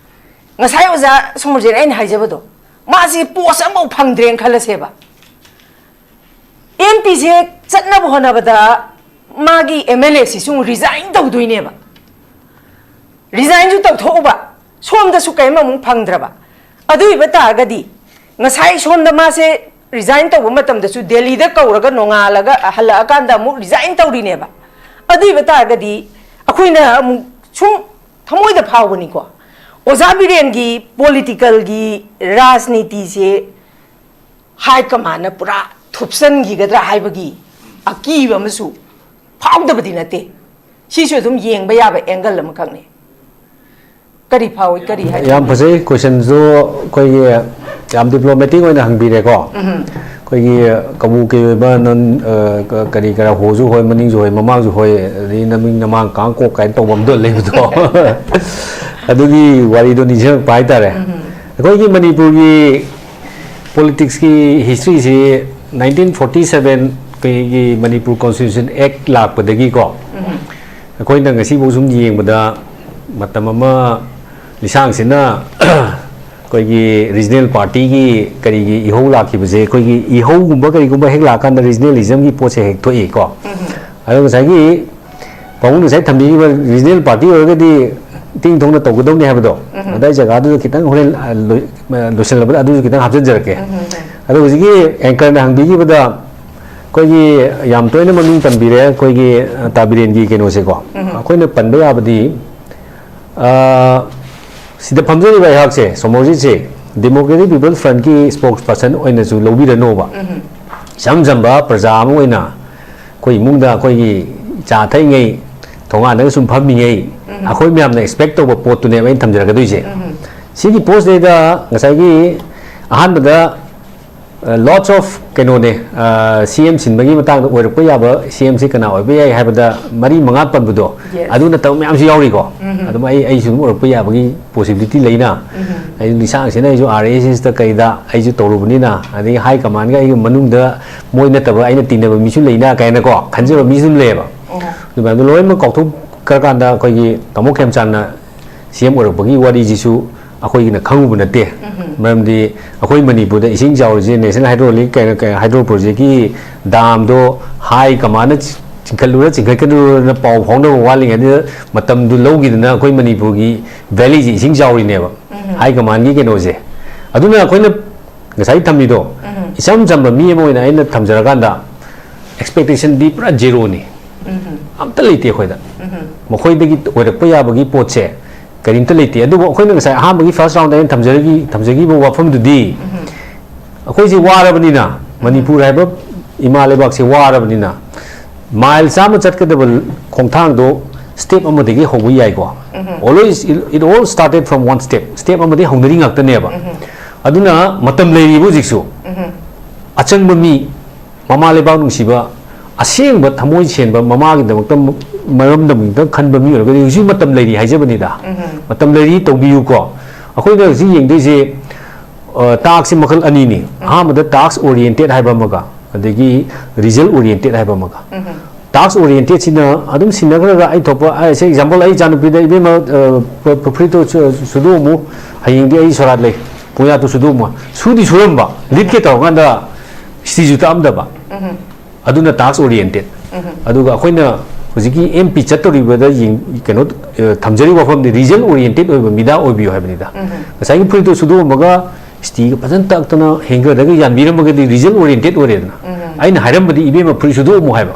ꯉꯁꯥꯏ ꯑꯣꯖꯥ ꯁꯣꯃꯣꯔꯖꯤꯠ ꯑꯩꯅ ꯍꯥꯏꯖꯕꯗꯣ, ꯃꯥꯁꯤ post ꯑꯃꯐꯥꯎ ꯐꯪꯗ꯭ꯔꯦꯅ ꯈꯜꯂꯁꯦꯕ꯫ MPꯁꯦ ꯆꯠꯅꯕ ꯍꯣꯠꯅꯕꯗ ꯃꯥꯒꯤ MLAꯁꯤꯁꯨ ꯑꯃꯨꯛ resign ꯇꯧꯗꯣꯏꯅꯦꯕ꯫ Resignꯁꯨ ꯇꯧꯊꯣꯛꯎꯕ, ꯁꯣꯝꯗꯁꯨ ꯀꯔꯤꯝ ꯑꯃꯨꯛ ꯐꯪꯗ꯭ꯔꯕ꯫ ꯑꯗꯨ ꯑꯣꯏꯕ ꯇꯥꯔꯒꯗꯤ ꯉꯁꯥꯏ ꯁꯣꯝꯗ ꯃꯥꯁꯦ resign ꯇꯧꯕ ꯃꯇꯝꯗꯁꯨ ꯗꯦꯜꯂꯤꯗ ꯀꯧꯔꯒ ꯅꯣꯡꯉꯥꯜꯂꯒ ꯍꯜꯂꯛꯑꯀꯥꯟꯗ ꯑꯃꯨꯛ resign ꯇꯧꯔꯤꯅꯦꯕ꯫ ꯑꯗꯨ ꯑꯣꯏꯕ ꯇꯥꯔꯒꯗꯤ ꯑꯩꯈꯣꯏꯅ ꯑꯃꯨꯛ ꯁꯨꯝ ꯊꯃꯣꯏꯗ ꯐꯥꯎꯕꯅꯤꯀꯣ, ꯑꯣꯖꯥ ꯕꯤꯔꯦꯟꯒꯤ politicalꯒꯤ ꯔꯥꯖꯅꯤꯇꯤꯁꯦ high commandꯅ ꯄꯨꯔꯥ ꯊꯨꯞꯆꯟꯈꯤꯒꯗ꯭ꯔꯥ ꯍꯥꯏꯕꯒꯤ ꯑꯀꯤꯕ ꯑꯃꯁꯨ ꯐꯥꯎꯗꯕꯗꯤ ꯅꯠꯇꯦ꯫ ꯁꯤꯁꯨ ꯑꯗꯨꯝ ꯌꯦꯡꯕ ꯌꯥꯕ ꯑꯦꯡꯒꯜ ꯑꯃꯈꯛꯅꯤ꯫ ꯀꯔꯤ ꯐꯥꯎꯏ, ꯀꯔꯤ ꯍꯥꯏ? ꯌꯥꯝ ꯐꯖꯩ, ꯀꯣꯏꯁꯟꯁꯨ ꯑꯩꯈꯣꯏꯒꯤ ꯌꯥꯝ ꯗꯤꯄ꯭ꯂꯣꯃꯦꯇꯤꯛ ꯑꯣꯏꯅ ꯍꯪꯕꯤꯔꯦꯀꯣ꯫ ꯑꯩꯈꯣꯏꯒꯤ ꯀꯕꯨꯀꯤ ꯑꯣꯏꯕ ꯅꯟ ꯀꯔꯤ ꯀꯔꯥ ꯍꯣꯁꯨ ꯍꯣꯏ, ꯃꯅꯤꯡꯁꯨ ꯍꯣꯏ, ꯃꯃꯥꯡꯁꯨ ꯍꯣꯏ, ꯑꯗꯩ ꯅꯃꯤꯡ ꯅꯃꯥꯡ ꯀꯥꯡ ꯀꯣꯛ ꯀꯥꯏꯅ ꯇꯧꯕ ꯑꯃꯗꯣ ꯂꯩꯕꯗꯣ꯫ ꯑꯗꯨꯒꯤ ꯋꯥꯔꯤꯗꯣ ꯅꯤꯡꯁꯤꯡꯉꯛꯄ ꯍꯥꯏꯇꯥꯔꯦ꯫ ꯑꯩꯈꯣꯏꯒꯤ ꯃꯅꯤꯄꯨꯔꯒꯤ ꯄꯣꯂꯤꯇꯤꯛꯁꯀꯤ ꯍꯤꯁꯇ꯭ꯔꯤꯁꯤ ꯅꯥꯏꯟꯇꯤꯟ ꯐꯣꯔꯇꯤ ꯁꯕꯦꯟ ꯑꯩꯈꯣꯏꯒꯤ ꯃꯅꯤꯄꯨꯔ ꯀꯣꯟꯁꯇꯤꯇ꯭ꯌꯨꯁꯟ ꯑꯦꯛ ꯂꯥꯛꯄꯗꯒꯤꯀꯣ, ꯑꯩꯈꯣꯏꯅ ꯉꯁꯤꯐꯥꯎ ꯁꯨꯝ ꯌꯦꯡꯕꯗ ꯃꯇꯝ ꯑꯃ ꯂꯤꯁꯥꯡꯁꯤꯟꯅ ꯑꯩꯈꯣꯏꯒꯤ ꯔꯤꯖꯅꯦꯜ ꯄꯥꯔꯇꯤꯒꯤ ꯀꯔꯤꯒꯤ ꯏꯍꯧ ꯂꯥꯛꯈꯤꯕꯁꯦ, ꯑꯩꯈꯣꯏꯒꯤ ꯏꯍꯧꯒꯨꯝꯕ ꯀꯔꯤꯒꯨꯝꯕ ꯍꯦꯛ ꯂꯥꯛꯀꯥꯟꯗ ꯔꯤꯖꯅꯦꯂꯤꯖꯝꯒꯤ ꯄꯣꯠꯁꯦ ꯍꯦꯛ ꯊꯣꯛꯏꯀꯣ꯫ ꯑꯗꯣ ꯉꯁꯥꯏꯒꯤ ꯄꯥꯕꯨꯡꯅ ꯉꯁꯥꯏ ꯊꯝꯕꯤꯈꯤꯕ ꯔꯤꯖꯅꯦꯜ ꯄꯥꯔꯇꯤ ꯑꯣꯏꯔꯒꯗꯤ ꯏꯇꯤꯡ ꯊꯣꯛꯅ ꯇꯧꯒꯗꯧꯅꯤ ꯍꯥꯏꯕꯗꯣ, ꯑꯗꯥꯏ ꯖꯒꯥꯗꯨꯗ ꯈꯤꯇꯪ ꯍꯣꯔꯦꯟ, ꯑ, ꯂꯣꯏ-, ꯑ, ꯂꯣꯏꯁꯤꯜꯂꯛꯄꯗ ꯑꯗꯨꯁꯨ ꯈꯤꯇꯪ ꯍꯥꯞꯆꯤꯟꯖꯔꯛꯀꯦ꯫ ꯑꯗꯣ ꯍꯧꯖꯤꯛꯀꯤ ꯑꯦꯡꯀꯔꯅ ꯍꯪꯕꯤꯈꯤꯕꯗ ꯑꯩꯈꯣꯏꯒꯤ ꯌꯥꯝ ꯇꯣꯏꯅ ꯃꯃꯤꯡ ꯄꯟꯕꯤꯔꯦ ꯑꯩꯈꯣꯏꯒꯤ, ꯑ, ꯇꯥꯕꯤꯔꯦꯟꯒꯤ ꯀꯩꯅꯣꯁꯦꯀꯣ꯫ ꯑꯩꯈꯣꯏꯅ ꯄꯟꯕ ꯌꯥꯕꯗꯤ, ꯑ, ꯁꯤꯗ ꯐꯝꯖꯔꯤꯕ ꯑꯩꯍꯥꯛꯁꯦ, ꯁꯣꯃꯣꯔꯖꯤꯠꯁꯦ, ꯗꯦꯃꯣꯀ꯭ꯔꯦꯇꯤꯛ ꯄꯤꯄꯜ ꯐ꯭ꯔꯟꯠꯀꯤ ꯁ꯭ꯄꯣꯛꯁ ꯄꯔꯁꯟ ꯑꯣꯏꯅꯁꯨ ꯂꯧꯕꯤꯔꯅꯣꯕ꯫ ꯏꯆꯝ ꯆꯝꯕ ꯄ꯭ꯔꯖꯥ ꯑꯃ ꯑꯣꯏꯅ ꯑꯩꯈꯣꯏ ꯏꯃꯨꯡꯗ ꯑꯩꯈꯣꯏꯒꯤ ꯆꯥ ꯊꯛꯏꯉꯩ, ꯊꯣꯡꯒꯥꯟꯗꯒ ꯁꯨꯝ ꯐꯝꯃꯤꯉꯩ, ꯑꯩꯈꯣꯏ ꯃꯌꯥꯝꯅ ꯑꯦꯛꯁꯄꯦꯛ ꯇꯧꯕ ꯄꯣꯠꯇꯨꯅꯦꯕ ꯑꯩꯅ ꯊꯝꯖꯔꯛꯀꯗꯣꯏꯁꯦ꯫ ꯁꯤꯒꯤ ꯄꯣꯠꯁꯤꯗꯩꯗ ꯉꯁꯥꯏꯒꯤ ꯑꯍꯥꯟꯕꯗ, ꯑ, lots of ꯀꯩꯅꯣꯅꯦ, ꯑ, ꯁꯤ ꯑꯦꯝ ꯁꯤꯟꯕꯒꯤ ꯃꯇꯥꯡꯗ ꯑꯣꯏꯔꯛꯄ ꯌꯥꯕ ꯁꯤ ꯑꯦꯝꯁꯦ ꯀꯅꯥ ꯑꯣꯏꯕ ꯌꯥꯏ ꯍꯥꯏꯕꯗ ꯃꯔꯤ ꯃꯉꯥ ꯄꯟꯕꯗꯣ, Yes. ꯑꯗꯨ ꯅꯠꯇꯕ ꯃꯌꯥꯝꯁꯨ ꯌꯥꯎꯔꯤꯀꯣ꯫ ꯑꯗꯨꯝ ꯑꯩ, ꯑꯩꯁꯨ ꯑꯗꯨꯝ ꯑꯣꯏꯔꯛꯄ ꯌꯥꯕꯒꯤ possibility ꯂꯩꯅ, ꯑꯩꯁꯨ ꯂꯤꯁꯥꯡꯁꯤꯅ ꯑꯩꯁꯨ ꯑꯥꯔ ꯑꯦꯁ ꯑꯦꯁꯇ ꯀꯩꯗ ꯑꯩꯁꯨ ꯇꯧꯔꯨꯕꯅꯤꯅ, ꯑꯗꯒꯤ ꯍꯥꯏ ꯀꯃꯥꯟꯒ ꯑꯩꯒꯤ ꯃꯅꯨꯡꯗ ꯃꯣꯏ ꯅꯠꯇꯕ ꯑꯩꯅ ꯇꯤꯟꯅꯕ ꯃꯤꯁꯨ ꯂꯩꯅ ꯀꯥꯏꯅꯀꯣ ꯈꯟꯖꯕ ꯃꯤꯁꯨ ꯑꯗꯨꯝ ꯂꯩꯌꯦꯕ꯫ ꯑꯗꯨ ꯃꯌꯥꯝꯗꯣ ꯂꯣꯏꯅꯃꯛ ꯀꯥꯎꯊꯣꯛꯈ꯭ꯔꯀꯥꯟꯗ ꯑꯩꯈꯣꯏꯒꯤ ꯇꯥꯃꯣ ꯈꯦꯝꯆꯥꯟꯅ ꯁꯤ ꯑꯦꯝ ꯑꯣꯏꯔꯛꯄꯒꯤ ꯋꯥꯔꯤꯁꯤꯁꯨ ꯑꯩꯈꯣꯏꯒꯤꯅ ꯈꯪꯉꯨꯕ ꯅꯠꯇꯦ꯫ ꯃꯔꯝꯗꯤ ꯑꯩꯈꯣꯏ ꯃꯅꯤꯄꯨꯔꯗ ꯏꯁꯤꯡ ꯆꯥꯎꯔꯤꯁꯦ ꯅꯦꯁꯅꯦꯜ ꯍꯥꯏꯗ꯭ꯔꯣꯂꯤꯛ ꯀꯩꯅꯣ, ꯀꯩꯅꯣ, ꯍꯥꯏꯗ꯭ꯔꯣ ꯄ꯭ꯔꯣꯖꯦꯛꯀꯤ ꯗꯥꯝꯗꯣ ꯍꯥꯏ ꯀꯃꯥꯟꯅ ꯆꯤꯡꯈꯠꯂꯨꯔ ꯆꯤꯡꯈꯠꯀꯅꯨꯔꯅ ꯄꯥꯎ ꯐꯥꯎꯅꯕ ꯋꯥꯠꯂꯤꯉꯩꯗ ꯃꯇꯝꯗꯨ ꯂꯧꯈꯤꯗꯅ ꯑꯩꯈꯣꯏ ꯃꯅꯤꯄꯨꯔꯒꯤ ꯚꯦꯂꯤꯁꯦ ꯏꯁꯤꯡ ꯆꯥꯎꯔꯤꯅꯦꯕ꯫ ꯍꯥꯏ ꯀꯃꯥꯟꯒꯤ ꯀꯩꯅꯣꯁꯦ꯫ ꯑꯗꯨꯅ ꯑꯩꯈꯣꯏꯅ ꯉꯁꯥꯏ ꯊꯝꯃꯤꯗꯣ, ꯏꯆꯝ ꯆꯝꯕ ꯃꯤ ꯑꯃ ꯑꯣꯏꯅ ꯑꯩꯅ ꯊꯝꯖꯔꯀꯥꯟꯗ ꯑꯦꯛꯁꯄꯦꯛꯇꯦꯁꯟꯗꯤ ꯄꯨꯔꯥ ꯖꯦꯔꯣꯅꯤ꯫ ꯑꯝꯇ ꯂꯩꯇꯦ ꯑꯩꯈꯣꯏꯗ꯫ ꯃꯈꯣꯏꯗꯒꯤ ꯑꯣꯏꯔꯛꯄ ꯌꯥꯕꯒꯤ ꯄꯣꯠꯁꯦ ꯀꯔꯤꯝꯇ ꯂꯩꯇꯦ꯫ ꯑꯗꯨꯕꯨ ꯑꯩꯈꯣꯏꯅ ꯉꯁꯥꯏ ꯑꯍꯥꯟꯕꯒꯤ ꯐꯥꯔꯁ ꯔꯥꯎꯟꯗ ꯑꯩꯅ ꯊꯝꯖꯔꯒꯤ-, ꯊꯝꯖꯈꯤꯕ ꯋꯥꯐꯝꯗꯨꯗꯤ, ꯑꯩꯈꯣꯏꯁꯦ ꯋꯥꯔꯕꯅꯤꯅ, ꯃꯅꯤꯄꯨꯔ ꯍꯥꯏꯕ ꯏꯃꯥ ꯂꯩꯕꯥꯛꯁꯦ ꯋꯥꯔꯕꯅꯤꯅ, ꯃꯥꯏꯜ ꯆꯥꯝꯃ ꯆꯠꯀꯗꯕ ꯈꯣꯡꯊꯥꯡꯗꯣ ꯁ꯭ꯇꯦꯞ ꯑꯃꯗꯒꯤ ꯍꯧꯕ ꯌꯥꯏꯀꯣ꯫ Always it, it all started from one step. Step ꯑꯃꯗꯒꯤ ꯍꯧꯅꯔꯤ ꯉꯥꯛꯇꯅꯦꯕ꯫ ꯑꯗꯨꯅ ꯃꯇꯝ ꯂꯩꯔꯤꯕ ꯍꯧꯖꯤꯛꯁꯨ꯫ ꯑꯆꯪꯕ ꯃꯤ, ꯃꯃꯥ ꯂꯩꯕꯥꯛ ꯅꯨꯡꯁꯤꯕ, ꯑꯁꯦꯡꯕ ꯊꯃꯣꯏ ꯁꯦꯡꯕ, ꯃꯃꯥꯒꯤꯗꯃꯛꯇ, ꯃꯔꯝꯗꯝꯒꯤꯗꯃꯛꯇ ꯈꯟꯕ ꯃꯤ ꯑꯣꯏꯔꯒꯗꯤ ꯍꯧꯖꯤꯛ ꯃꯇꯝ ꯂꯩꯔꯤ ꯍꯥꯏꯖꯕꯅꯤꯗ꯫ ꯃꯇꯝ ꯂꯩꯔꯤ, ꯇꯧꯕꯤꯌꯨꯀꯣ꯫ ꯑꯩꯈꯣꯏꯅ ꯍꯧꯖꯤꯛ ꯌꯦꯡꯗꯣꯏꯁꯦ, ꯑ, ꯇꯥꯛꯁꯁꯦ ꯃꯈꯜ ꯑꯅꯤꯅꯤ꯫ ꯑꯍꯥꯟꯕꯗ ꯇꯥꯛꯁ ꯑꯣꯔꯤꯌꯦꯟꯇꯦꯠ ꯍꯥꯏꯕ ꯑꯃꯒ, ꯑꯗꯒꯤ ꯔꯤꯖꯜ ꯑꯣꯔꯤꯌꯦꯟꯇꯦꯠ ꯍꯥꯏꯕ ꯑꯃꯒ꯫ ꯇꯥꯛꯁ ꯑꯣꯔꯤꯌꯦꯟꯇꯦꯠꯁꯤꯅ ꯑꯗꯨꯝ ꯁꯤꯟꯅꯈ꯭ꯔꯒ ꯑꯩ ꯊꯣꯛꯄ, ꯑꯩ, ꯁꯦ ꯑꯦꯛꯖꯥꯝꯄꯜ, ꯑꯩ ꯏꯆꯥꯅꯨꯄꯤꯗ, "ꯏꯕꯦꯝꯃ, ꯑ, ꯐꯨ-, ꯐꯨꯔꯤꯠꯇꯣ ꯁꯨ-, ꯁꯨꯗꯣꯛꯑꯝꯃꯨ, ꯍꯌꯦꯡꯗꯤ ꯑꯩ ꯁꯣꯔꯥꯠ ꯂꯩ, ꯄꯨꯡꯌꯥꯠꯇꯨ ꯁꯨꯗꯣꯛꯑꯝꯃꯨ"꯫ ꯁꯨꯗꯤ ꯁꯨꯔꯝꯕ, ꯂꯤꯠꯀꯦ ꯇꯧꯔꯀꯥꯟꯗ ꯏꯁꯇꯤꯁꯨ ꯇꯛꯑꯝꯗꯕ꯫ ꯑꯗꯨꯅ ꯇꯥꯛꯁ ꯑꯣꯔꯤꯌꯦꯟꯇꯦꯠ꯫ ꯑꯗꯨꯒ ꯑꯩꯈꯣꯏꯅ ꯍꯧꯖꯤꯛꯀꯤ ꯑꯦꯝ ꯄꯤ ꯆꯠꯇꯧꯔꯤꯕꯗ ꯌꯦꯡ-, ꯀꯩꯅꯣ, ꯑ, ꯊꯝꯖꯔꯤꯕ ꯋꯥꯐꯝꯗꯤ ꯔꯤꯖꯜ ꯑꯣꯔꯤꯌꯦꯟꯇꯦꯠ ꯑꯣꯏꯕ ꯃꯤꯗꯥ ꯑꯣꯏꯕꯤꯌꯨ ꯍꯥꯏꯕꯅꯤꯗ꯫ ꯉꯁꯥꯏꯒꯤ ꯐꯨꯔꯤꯠꯇꯣ ꯁꯨꯗꯣꯛꯑꯝꯃꯒ ꯏꯁꯇꯤꯒ ꯐꯖꯅ ꯇꯛꯇꯅ ꯍꯦꯡꯒꯔꯗꯒ ꯌꯥꯟꯕꯤꯔꯝꯃꯒꯗꯤ ꯔꯤꯖꯜ ꯑꯣꯔꯤꯌꯦꯟꯇꯦꯠ ꯑꯣꯏꯔꯦꯗꯅ꯫ ꯑꯩꯅ ꯍꯥꯏꯔꯝꯕꯗꯤ, "ꯏꯕꯦꯝꯃ, ꯐꯨꯔꯤꯠ ꯁꯨꯗꯣꯛꯑꯝꯃꯣ" ꯍꯥꯏꯕ꯫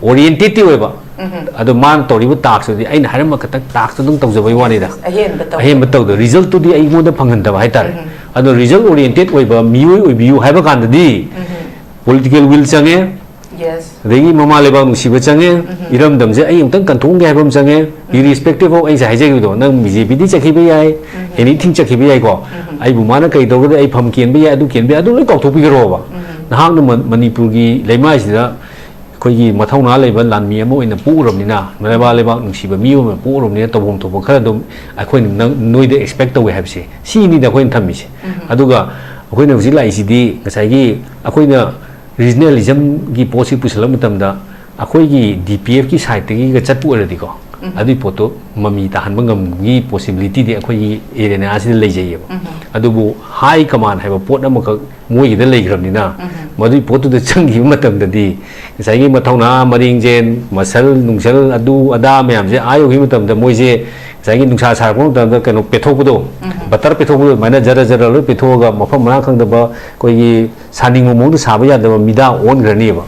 ꯑꯣꯔꯤꯌꯦꯟꯇꯦꯠꯇꯤ ꯑꯣꯏꯕ꯫ ꯑꯗꯣ ꯃꯥꯅ ꯇꯧꯔꯤꯕ ꯇꯥꯛꯁꯇꯨꯗꯤ ꯑꯩꯅ ꯍꯥꯏꯔꯝꯕ ꯈꯛꯇꯪ ꯇꯥꯛꯁꯇꯨ ꯑꯗꯨꯝ ꯇꯧꯖꯕꯩ ꯋꯥꯅꯤꯗ꯫ ꯑꯍꯦꯟꯕ ꯇꯧꯗꯕ꯫ ꯑꯍꯦꯟꯕ ꯇꯧꯗꯕ, ꯔꯤꯖꯜꯇꯨꯗꯤ ꯑꯩꯉꯣꯟꯗ ꯐꯪꯍꯟꯗꯕ ꯍꯥꯏꯇꯥꯔꯦ꯫ ꯑꯗꯣ ꯔꯤꯖꯜ ꯑꯣꯔꯤꯌꯦꯟꯇꯦꯠ ꯑꯣꯏꯕ ꯃꯤꯑꯣꯏ ꯑꯣꯏꯕꯤꯌꯨ ꯍꯥꯏꯕ ꯀꯥꯟꯗꯗꯤ ꯄꯣꯂꯤꯇꯤꯀꯦꯜ ꯋꯤꯜ ꯆꯪꯉꯦ, ꯌꯦꯁ꯫ ꯑꯗꯒꯤ ꯃꯃꯥ ꯂꯩꯕꯥꯛ ꯅꯨꯡꯁꯤꯕ ꯆꯪꯉꯦ, ꯏꯔꯝꯗꯝꯁꯦ ꯑꯩ ꯑꯃꯨꯛꯇꯪ ꯀꯟꯊꯣꯛꯑꯝꯒꯦ ꯍꯥꯏꯕ ꯑꯃ ꯆꯪꯉꯦ, ꯏꯔꯦꯁꯄꯦꯛꯇꯤꯚ ꯑꯣꯐ ꯑꯩ ꯉꯁꯥꯏ ꯍꯥꯏꯖꯈꯤꯕꯗꯣ, ꯅꯪ ꯕꯤ ꯖꯦ ꯄꯤꯗꯤ ꯆꯠꯈꯤꯕ ꯌꯥꯏ, ꯑꯦꯅꯤꯊꯤꯡ ꯆꯠꯈꯤꯕ ꯌꯥꯏꯀꯣ, ꯑꯩꯕꯨ ꯃꯥꯅ ꯀꯩ ꯇꯧꯒꯗ, ꯑꯩ ꯐꯝ ꯀꯦꯟꯕ ꯌꯥꯏ, ꯑꯗꯨ ꯀꯦꯟꯕ ꯌꯥꯏ, ꯑꯗꯨ ꯂꯣꯏ ꯀꯥꯎꯊꯣꯛꯄꯤꯈ꯭ꯔꯣꯕ꯫ ꯅꯍꯥꯛꯅ ꯃ-, ꯃꯅꯤꯄꯨꯔꯒꯤ ꯂꯩꯃꯥꯏꯁꯤꯗ ꯑꯩꯈꯣꯏꯒꯤ ꯃꯊꯧꯅꯥ ꯂꯩꯕ ꯂꯥꯟꯃꯤ ꯑꯃ ꯑꯣꯏꯅ ꯄꯣꯛꯎꯔꯕꯅꯤꯅ, ꯃꯃꯥ ꯂꯩꯕꯥꯛ ꯅꯨꯡꯁꯤꯕ ꯃꯤ ꯑꯃ ꯑꯣꯏꯅ ꯄꯣꯛꯎꯔꯕꯅꯤꯅ, ꯇꯧꯐꯝ ꯊꯣꯛꯄ ꯈꯔ ꯑꯗꯨꯝ ꯑꯩꯈꯣꯏꯅ ꯅꯪ, ꯅꯣꯏꯗ ꯑꯦꯛꯁꯄꯦꯛ ꯇꯧꯋꯦ ꯍꯥꯏꯕꯁꯦ, ꯁꯤꯅꯤꯗ ꯑꯩꯈꯣꯏꯅ ꯊꯝꯃꯤꯁꯦ꯫ ꯑꯗꯨꯒ ꯑꯩꯈꯣꯏꯅ ꯍꯧꯖꯤꯛ ꯂꯥꯛꯏꯁꯤꯗꯤ ꯉꯁꯥꯏꯒꯤ ꯑꯩꯈꯣꯏꯅ ꯔꯤꯖꯅꯦꯂꯤꯖꯝꯒꯤ ꯄꯣꯠꯁꯤ ꯄꯨꯁꯜꯂꯛꯄ ꯃꯇꯝꯗ ꯑꯩꯈꯣꯏꯒꯤ ꯗꯤ ꯄꯤ ꯑꯦꯐꯀꯤ ꯁꯥꯏꯠꯇꯒꯤꯒ ꯆꯠꯄ ꯑꯣꯏꯔꯗꯤꯀꯣ, ꯑꯗꯨꯒꯤ ꯄꯣꯠꯇꯣ ꯃꯃꯤ ꯇꯥꯍꯟꯕ ꯉꯝꯕꯒꯤ ꯄꯣꯁꯤꯕꯤꯂꯤꯇꯤꯗꯤ ꯑꯩꯈꯣꯏꯒꯤ ꯑꯦꯔꯤꯌꯥꯁꯤꯗ ꯂꯩꯖꯩꯌꯦꯕ꯫ ꯑꯗꯨꯕꯨ ꯍꯥꯏ ꯀꯃꯥꯟ ꯍꯥꯏꯕ ꯄꯣꯠ ꯑꯃꯈꯛ ꯃꯣꯏꯒꯤꯗ ꯂꯩꯈ꯭ꯔꯕꯅꯤꯅ, ꯃꯗꯨꯒꯤ ꯄꯣꯠꯇꯨꯗ ꯆꯪꯈꯤꯕ ꯃꯇꯝꯗꯗꯤ ꯉꯁꯥꯏꯒꯤ ꯃꯊꯧꯅꯥ, ꯃꯔꯤꯡꯖꯦꯟ, ꯃꯁꯜ ꯅꯨꯡꯁꯜ, ꯑꯗꯨ ꯑꯗꯥ ꯃꯌꯥꯝꯁꯦ ꯑꯥ ꯌꯧꯈꯤꯕ ꯃꯇꯝꯗ ꯃꯣꯏꯁꯦ ꯉꯁꯥꯏꯒꯤ ꯅꯨꯡꯁꯥ ꯁꯥꯔꯛꯄ ꯃꯇꯝꯗ ꯀꯩꯅꯣ ꯄꯦꯊꯣꯛꯄꯗꯣ, ꯕꯇꯔ ꯄꯦꯊꯣꯛꯄꯗꯣ, ꯑꯗꯨꯃꯥꯏꯅ ꯖꯔ ꯖꯔ ꯂꯣꯏ ꯄꯦꯊꯣꯛꯑꯒ ꯃꯐꯝ ꯃꯔꯥꯡ ꯈꯪꯗꯕ ꯑꯩꯈꯣꯏꯒꯤ ꯁꯥꯅꯤꯡꯕ ꯃꯑꯣꯡꯗ ꯁꯥꯕ ꯌꯥꯗꯕ ꯃꯤꯗꯥ ꯑꯣꯟꯈ꯭ꯔꯅꯦꯕ꯫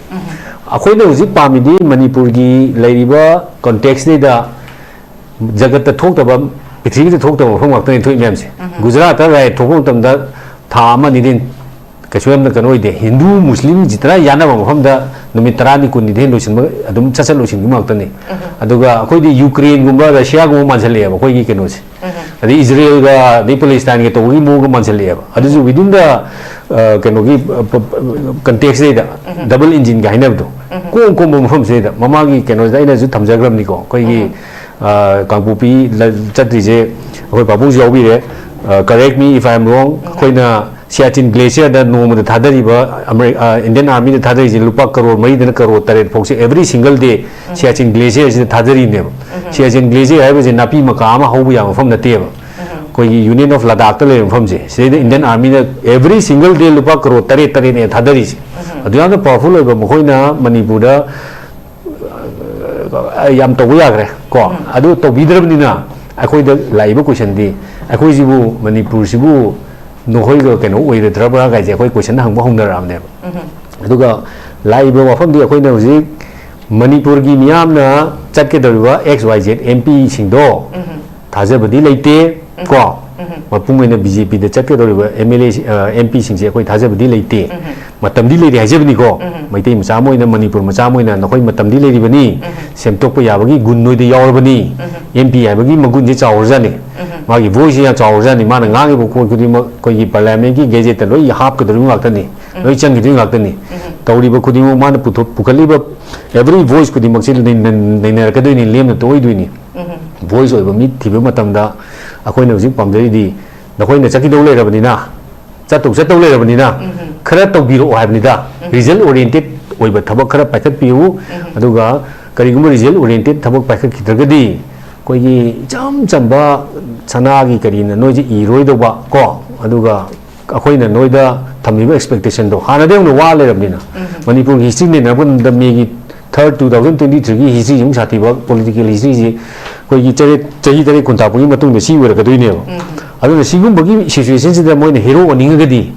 ꯑꯩꯈꯣꯏꯅ ꯍꯧꯖꯤꯛ ꯄꯥꯝꯃꯤꯗꯤ ꯃꯅꯤꯄꯨꯔꯒꯤ ꯂꯩꯔꯤꯕ ꯀꯣꯟꯇꯦꯛꯁꯁꯤꯗꯩꯗ ꯖꯒꯠꯇ ꯊꯣꯛꯇꯕ, ꯄ꯭ꯔꯤꯊꯤꯕꯤꯗ ꯊꯣꯛꯇꯕ ꯃꯐꯝ ꯉꯥꯛꯇꯅꯤ ꯊꯣꯛꯏ ꯃꯌꯥꯝꯁꯦ꯫ ꯒꯨꯖꯔꯥꯠꯇ ꯔꯥꯏꯠ ꯊꯣꯛꯄ ꯃꯇꯝꯗ ꯊꯥ ꯑꯃ ꯑꯅꯤꯗꯤ ꯀꯩꯁꯨ ꯌꯥꯝꯅ ꯀꯩꯅꯣ ꯑꯣꯏꯗꯦ꯫ ꯍꯤꯟꯗꯨ ꯃꯨꯁꯂꯤꯝ ꯖꯤꯇꯅ ꯌꯥꯅꯕ ꯃꯐꯝꯗ ꯅꯨꯃꯤꯠ ꯇꯔꯥꯅꯤ ꯀꯨꯟꯅꯤꯗꯤ ꯂꯣꯏꯁꯤꯟꯕ ꯑꯗꯨꯝ ꯆꯠ ꯆꯠ ꯂꯣꯏꯁꯤꯟꯕ ꯉꯥꯛꯇꯅꯤ꯫ ꯑꯗꯨꯒ ꯑꯩꯈꯣꯏꯗꯤ ꯌꯨꯀ꯭ꯔꯦꯟꯒꯨꯝꯕ ꯔꯁꯤꯌꯥꯒꯨꯝꯕ ꯃꯥꯟꯁꯤꯜꯂꯛꯑꯦꯕ ꯑꯩꯈꯣꯏꯒꯤ ꯀꯩꯅꯣꯁꯦ꯫ ꯑꯗꯩ ꯏꯖꯔꯦꯜꯒ ꯑꯗꯩ ꯄꯦꯂꯦꯁꯇꯥꯏꯟꯒ ꯇꯧꯕꯒꯤ ꯃꯑꯣꯡꯒ ꯃꯥꯟꯁꯤꯜꯂꯛꯑꯦꯕ꯫ ꯑꯗꯨꯁꯨ within the, ꯑ, ꯀꯩꯅꯣꯒꯤ, ꯑ, ꯄ-, ꯄ-, context ꯁꯤꯗꯩꯗ, double engine ꯒ ꯍꯥꯏꯅꯕꯗꯣ, ꯀꯣꯝ ꯀꯣꯝꯕ ꯃꯐꯝꯁꯤꯗꯩꯗ ꯃꯃꯥꯡꯒꯤ ꯀꯩꯅꯣꯁꯤꯗ ꯑꯩꯅꯁꯨ ꯊꯝꯖꯈ꯭ꯔꯕꯅꯤꯀꯣ꯫ ꯑꯩꯈꯣꯏꯒꯤ, ꯑ, ꯀꯥꯡꯄꯣꯛꯄꯤ ꯂ-, ꯆꯠꯇ꯭ꯔꯤꯁꯦ ꯑꯩꯈꯣꯏ ꯄꯥꯕꯨꯡꯁꯨ ꯌꯥꯎꯕꯤꯔꯦ꯫ ꯑ, correct me if I am wrong, ꯑꯩꯈꯣꯏꯅ ꯁꯤꯌꯥꯆꯤꯟ glacier ꯗ ꯅꯣꯡꯃꯗ ꯊꯥꯗꯔꯤꯕ ꯑꯃꯦꯔꯤ-, ꯑ, Indian Army ꯅ ꯊꯥꯗꯔꯤꯁꯦ ꯂꯨꯄꯥ ꯀꯔꯣꯔ ꯃꯔꯤꯗꯅ ꯀꯔꯣꯔ ꯇꯔꯦꯠ ꯐꯥꯎꯁꯦ every single day ꯁꯤꯌꯥꯆꯤꯟ glacier ꯁꯤꯗ ꯊꯥꯗꯔꯤꯅꯦꯕ꯫ ꯁꯤꯌꯥꯆꯤꯟ glacier ꯍꯥꯏꯕꯁꯦ ꯅꯥꯄꯤ ꯃꯀꯥ ꯑꯃ ꯍꯧꯕ ꯌꯥꯕ ꯃꯐꯝ ꯅꯠꯇꯦꯕ꯫ ꯑꯩꯈꯣꯏꯒꯤ Union of Ladakh ꯇ ꯂꯩꯔꯤꯕ ꯃꯐꯝꯁꯦ, ꯁꯤꯗꯩꯗ Indian Army ꯅ every single day ꯂꯨꯄꯥ ꯀꯔꯣꯔ ꯇꯔꯦꯠ ꯇꯔꯦꯠꯅꯦ ꯊꯥꯗꯔꯤꯁꯦ꯫ ꯑꯗꯨ ꯌꯥꯝꯅ powerful ꯑꯣꯏꯕ ꯃꯈꯣꯏꯅ ꯃꯅꯤꯄꯨꯔꯗ, ꯑ, ꯌꯥꯝ ꯇꯧꯕ ꯌꯥꯈ꯭ꯔꯦ ꯀꯣ꯫ ꯑꯗꯨ ꯇꯧꯕꯤꯗ꯭ꯔꯕꯅꯤꯅ ꯑꯩꯈꯣꯏꯗ ꯂꯥꯛꯏꯕ question ꯗꯤ, ꯑꯩꯈꯣꯏꯁꯤꯕꯨ, ꯃꯅꯤꯄꯨꯔꯁꯤꯕꯨ ꯅꯈꯣꯏꯒ ꯀꯩꯅꯣ ꯑꯣꯏꯔꯗ꯭ꯔꯕ꯭ꯔꯥ ꯀꯥꯏꯁꯦ ꯑꯩꯈꯣꯏ question ꯍꯪꯕ ꯍꯧꯅꯔꯛꯑꯕꯅꯦꯕ꯫ ꯑꯗꯨꯒ ꯂꯥꯛꯏꯕ ꯋꯥꯐꯝꯗꯤ ꯑꯩꯈꯣꯏꯅ ꯍꯧꯖꯤꯛ ꯃꯅꯤꯄꯨꯔꯒꯤ ꯃꯤꯌꯥꯝꯅ ꯆꯠꯀꯗꯧꯔꯤꯕ X Y Z M P ꯁꯤꯡꯗꯣ ꯊꯥꯖꯕꯗꯤ ꯂꯩꯇꯦ ꯀꯣ꯫ ꯃꯄꯨꯡ ꯑꯣꯏꯅ B J P ꯗ ꯆꯠꯀꯗꯧꯔꯤꯕ M L A ꯁꯤ-, ꯑ, M P ꯁꯤꯡꯁꯦ ꯑꯩꯈꯣꯏ ꯊꯥꯖꯕꯗꯤ ꯂꯩꯇꯦ꯫ ꯃꯇꯝꯗꯤ ꯂꯩꯔꯤ ꯍꯥꯏꯖꯕꯅꯤꯀꯣ꯫ ꯃꯩꯇꯩ ꯃꯆꯥ ꯑꯃ ꯑꯣꯏꯅ, ꯃꯅꯤꯄꯨꯔ ꯃꯆꯥ ꯑꯃ ꯑꯣꯏꯅ ꯅꯈꯣꯏ ꯃꯇꯝꯗꯤ ꯂꯩꯔꯤꯕꯅꯤ꯫ ꯁꯦꯝꯗꯣꯛꯄ ꯌꯥꯕꯒꯤ ꯒꯨꯟ ꯅꯣꯏꯗ ꯌꯥꯎꯔꯕꯅꯤ꯫ M P ꯍꯥꯏꯕꯒꯤ ꯃꯒꯨꯟꯁꯦ ꯆꯥꯎꯔꯖꯥꯠꯅꯤ꯫ ꯃꯥꯒꯤ voice ꯁꯦ ꯌꯥꯝ ꯆꯥꯎꯔꯖꯥꯠꯅꯤ꯫ ꯃꯥꯅ ꯉꯥꯡꯉꯤꯕ ꯄꯣꯠ ꯈꯨꯗꯤꯡꯃꯛ ꯑꯩꯈꯣꯏꯒꯤ parliament ꯀꯤ gazette ꯇ ꯂꯣꯏ ꯍꯥꯞꯀꯗꯧꯔꯤꯕ ꯉꯥꯛꯇꯅꯤ꯫ ꯂꯣꯏ ꯆꯪꯈꯤꯗꯣꯏ ꯉꯥꯛꯇꯅꯤ꯫ ꯇꯧꯔꯤꯕ ꯈꯨꯗꯤꯡꯃꯛ ꯃꯥꯅ ꯄꯨꯊꯣꯛ-, ꯄꯨꯈꯠꯂꯤꯕ every voice ꯈꯨꯗꯤꯡꯃꯛꯁꯤ ꯅꯩ-, ꯅꯩꯅꯔꯛꯀꯗꯣꯏꯅꯤ, ꯂꯦꯝꯅ ꯇꯣꯛꯑꯣꯏꯗꯣꯏꯅꯤ꯫ Voice ꯑꯣꯏꯕ ꯃꯤ ꯊꯤꯕ ꯃꯇꯝꯗ ꯑꯩꯈꯣꯏꯅ ꯍꯧꯖꯤꯛ ꯄꯥꯝꯖꯔꯤꯗꯤ ꯅꯈꯣꯏꯅ ꯆꯠꯈꯤꯗꯧ ꯂꯩꯔꯕꯅꯤꯅ, ꯆꯠꯇꯧ ꯆꯠꯇꯧ ꯂꯩꯔꯕꯅꯤꯅ, ꯈꯔ ꯇꯧꯕꯤꯔꯛꯑꯣ ꯍꯥꯏꯕꯅꯤꯗ꯫ Result oriented ꯑꯣꯏꯕ ꯊꯕꯛ ꯈꯔ ꯄꯥꯏꯈꯠꯄꯤꯌꯨ꯫ ꯑꯗꯨꯒ ꯀꯔꯤꯒꯨꯝꯕ result oriented ꯊꯕꯛ ꯄꯥꯏꯈꯠꯈꯤꯗ꯭ꯔꯒꯗꯤ ꯑꯩꯈꯣꯏꯒꯤ ꯏꯆꯝ ꯆꯝꯕ ꯁꯅꯥꯒꯤ ꯀꯔꯤꯅ ꯅꯣꯏꯁꯦ ꯏꯔꯣꯏꯗꯧꯕ ꯀꯣ꯫ ꯑꯗꯨꯒ ꯑꯩꯈꯣꯏꯅ ꯅꯣꯏꯗ ꯊꯝꯃꯤꯕ expectation ꯗꯣ ꯍꯥꯟꯅꯗꯩ ꯍꯧꯅ ꯋꯥ ꯂꯩꯔꯕꯅꯤꯅ꯫ ꯃꯅꯤꯄꯨꯔꯒꯤ history ꯅꯩꯅꯔꯛꯄ ꯃꯇꯝꯗ May ꯒꯤ third two thousand twenty three ꯒꯤ history ꯁꯤ ꯑꯃꯨꯛ ꯁꯥꯊꯤꯕ political history ꯁꯤ ꯑꯩꯈꯣꯏꯒꯤ ꯆꯔꯦꯠ, ꯆꯍꯤ ꯇꯔꯦꯠ ꯀꯨꯟ ꯇꯥꯛꯄꯒꯤ ꯃꯇꯨꯡꯗ ꯁꯤ ꯑꯣꯏꯔꯛꯀꯗꯣꯏꯅꯦꯕ꯫ ꯑꯗꯨꯅ ꯁꯤꯒꯨꯝꯕꯒꯤ situation ꯁꯤꯗ ꯃꯣꯏꯅ hero ꯑꯣꯏꯅꯤꯡꯉꯒꯗꯤ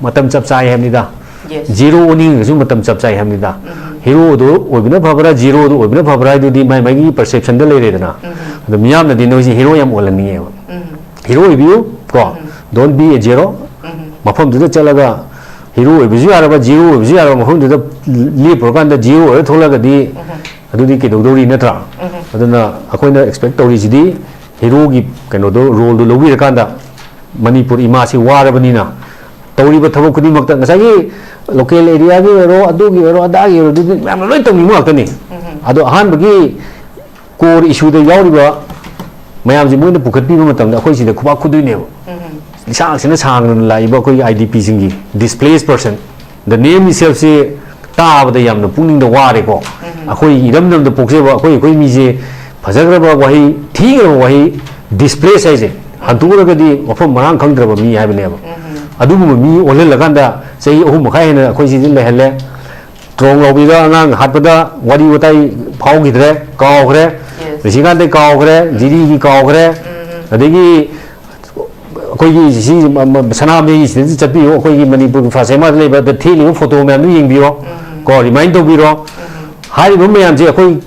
ꯃꯇꯝ ꯆꯞ ꯆꯥꯏ ꯍꯥꯏꯕꯅꯤꯗ꯫ Yes. Zero ꯑꯣꯏꯅꯤꯡꯉꯒꯁꯨ ꯃꯇꯝ ꯆꯞ ꯆꯥꯏ ꯍꯥꯏꯕꯅꯤꯗ꯫ Hero ꯗꯣ ꯑꯣꯏꯕꯅ ꯐꯕ꯭ꯔꯥ, zero ꯗꯣ ꯑꯣꯏꯕꯅ ꯐꯕ꯭ꯔꯥ ꯍꯥꯏꯗꯨꯗꯤ ꯃꯥꯏ ꯃꯥꯏꯒꯤ perception ꯗ ꯂꯩꯔꯦꯗꯅ꯫ ꯑꯗꯣ ꯃꯤꯌꯥꯝꯅꯗꯤ ꯅꯣꯏꯁꯦ hero ꯌꯥꯝ ꯑꯣꯜꯍꯟꯅꯤꯡꯉꯦꯕ꯫ Hero ꯑꯣꯏꯕꯤꯌꯨ ꯀꯣ꯫ Don't be a zero꯫ ꯃꯐꯝꯗꯨꯗ ꯆꯠꯂꯒ ꯍꯤꯔꯣ ꯑꯣꯏꯕꯁꯨ ꯌꯥꯔꯕ, ꯖꯤꯔꯣ ꯑꯣꯏꯕꯁꯨ ꯌꯥꯔꯕ ꯃꯐꯝꯗꯨꯗ ꯂꯦꯞꯄꯨꯔꯀꯥꯟꯗ ꯖꯤꯔꯣ ꯑꯣꯏꯔ ꯊꯣꯛꯂꯛꯑꯒꯗꯤ ꯑꯗꯨꯗꯤ ꯀꯩꯗꯧꯗꯧꯔꯤ, ꯅꯠꯇ꯭ꯔꯥ? ꯑꯗꯨꯅ ꯑꯩꯈꯣꯏꯅ ꯑꯦꯛꯁꯄꯦꯛ ꯇꯧꯔꯤꯁꯤꯗꯤ ꯍꯤꯔꯣꯒꯤ ꯀꯩꯅꯣꯗꯣ, ꯔꯣꯜꯗꯣ ꯂꯧꯕꯤꯔꯀꯥꯟꯗ ꯃꯅꯤꯄꯨꯔ ꯏꯃꯥꯁꯤ ꯋꯥꯔꯕꯅꯤꯅ ꯇꯧꯔꯤꯕ ꯊꯕꯛ ꯈꯨꯗꯤꯡꯃꯛꯇ ꯉꯁꯥꯏꯒꯤ ꯂꯣꯀꯦꯜ ꯑꯦꯔꯤꯌꯥꯒꯤ ꯑꯣꯏꯔꯣ, ꯑꯗꯨꯒꯤ ꯑꯣꯏꯔꯣ, ꯑꯗꯥꯒꯤ ꯑꯣꯏꯔꯣ, ꯑꯗꯨꯗꯤ ꯃꯌꯥꯝꯅ ꯂꯣꯏ ꯇꯧꯅꯤꯡꯕ ꯉꯥꯛꯇꯅꯤ꯫ ꯑꯗꯣ ꯑꯍꯥꯟꯕꯒꯤ ꯀꯣꯔ ꯏꯁꯨꯗ ꯌꯥꯎꯔꯤꯕ ꯃꯌꯥꯝꯁꯦ ꯃꯣꯏꯅ ꯄꯨꯈꯠꯄꯤꯕ ꯃꯇꯝꯗ ꯑꯩꯈꯣꯏ ꯁꯤꯗ ꯈꯨꯕꯥꯛ ꯈꯨꯗꯣꯏꯅꯦꯕ꯫ ꯂꯤꯁꯥꯡ ꯁꯤꯅ ꯁꯥꯡꯅ ꯂꯥꯛꯏꯕ ꯑꯩꯈꯣꯏꯒꯤ ꯑꯥꯏ ꯗꯤ ꯄꯤꯁꯤꯡꯒꯤ, ꯗꯤꯁꯄ꯭ꯂꯦꯁ ꯄꯔꯁꯟ, ꯗ ꯅꯦꯝ ꯏꯠꯁꯦꯜꯐꯁꯦ ꯇꯥꯕꯗ ꯌꯥꯝꯅ ꯄꯨꯛꯅꯤꯡꯗ ꯋꯥꯔꯦꯀꯣ꯫ ꯑꯩꯈꯣꯏ ꯏꯔꯝꯗꯝꯗ ꯄꯣꯛꯆꯕ ꯑꯩꯈꯣꯏ, ꯑꯩꯈꯣꯏ ꯃꯤꯁꯦ ꯐꯖꯈ꯭ꯔꯕ ꯋꯥꯍꯩ, ꯊꯤꯈ꯭ꯔꯕ ꯋꯥꯍꯩ, ꯗꯤꯁꯄ꯭ꯂꯦꯁ ꯍꯥꯏꯁꯦ ꯍꯟꯗꯣꯛꯎꯔꯒꯗꯤ ꯃꯐꯝ ꯃꯔꯥꯡ ꯈꯪꯗ꯭ꯔꯕ ꯃꯤ ꯍꯥꯏꯕꯅꯦꯕ꯫ ꯑꯗꯨꯒꯨꯝꯕ ꯃꯤ ꯑꯣꯜꯍꯜꯂꯀꯥꯟꯗ ꯆꯍꯤ ꯑꯍꯨꯝ ꯃꯈꯥꯏ ꯍꯦꯟꯅ ꯑꯩꯈꯣꯏ ꯁꯤꯗ ꯂꯩꯍꯜꯂꯦ꯫ ꯇ꯭ꯔꯣꯡ ꯂꯥꯎꯕꯤꯗ ꯑꯉꯥꯡ ꯍꯥꯠꯄꯗ ꯋꯥꯔꯤ ꯋꯥꯇꯥꯏ ꯐꯥꯎꯈꯤꯗ꯭ꯔꯦ, ꯀꯥꯎꯈ꯭ꯔꯦ꯫ ꯔꯤꯁꯤꯀꯥꯟꯇꯩ ꯀꯥꯎꯈ꯭ꯔꯦ, ꯖꯤꯔꯤꯒꯤ ꯀꯥꯎꯈ꯭ꯔꯦ꯫ ꯑꯗꯒꯤ ꯑꯩꯈꯣꯏꯒꯤ ꯁꯤ ꯃ-, ꯃ-, ꯁꯅꯥꯃꯍꯤꯁꯤꯗꯁꯨ ꯆꯠꯄꯤꯌꯨ, ꯑꯩꯈꯣꯏꯒꯤ ꯃꯅꯤꯄꯨꯔꯒꯤ ꯐꯥꯁ ꯑꯦꯝ ꯑꯥꯔꯗ ꯂꯩꯕ, ꯗ ꯊꯦꯠꯂꯤꯕ ꯐꯣꯇꯣ ꯃꯌꯥꯝꯗꯨ ꯌꯦꯡꯕꯤꯔꯣ, ꯀꯣ, ꯔꯤꯃꯥꯏꯟ ꯇꯧꯕꯤꯔꯣ꯫ ꯍꯥꯏꯔꯤꯕ ꯃꯌꯥꯝꯁꯦ ꯑꯩꯈꯣꯏ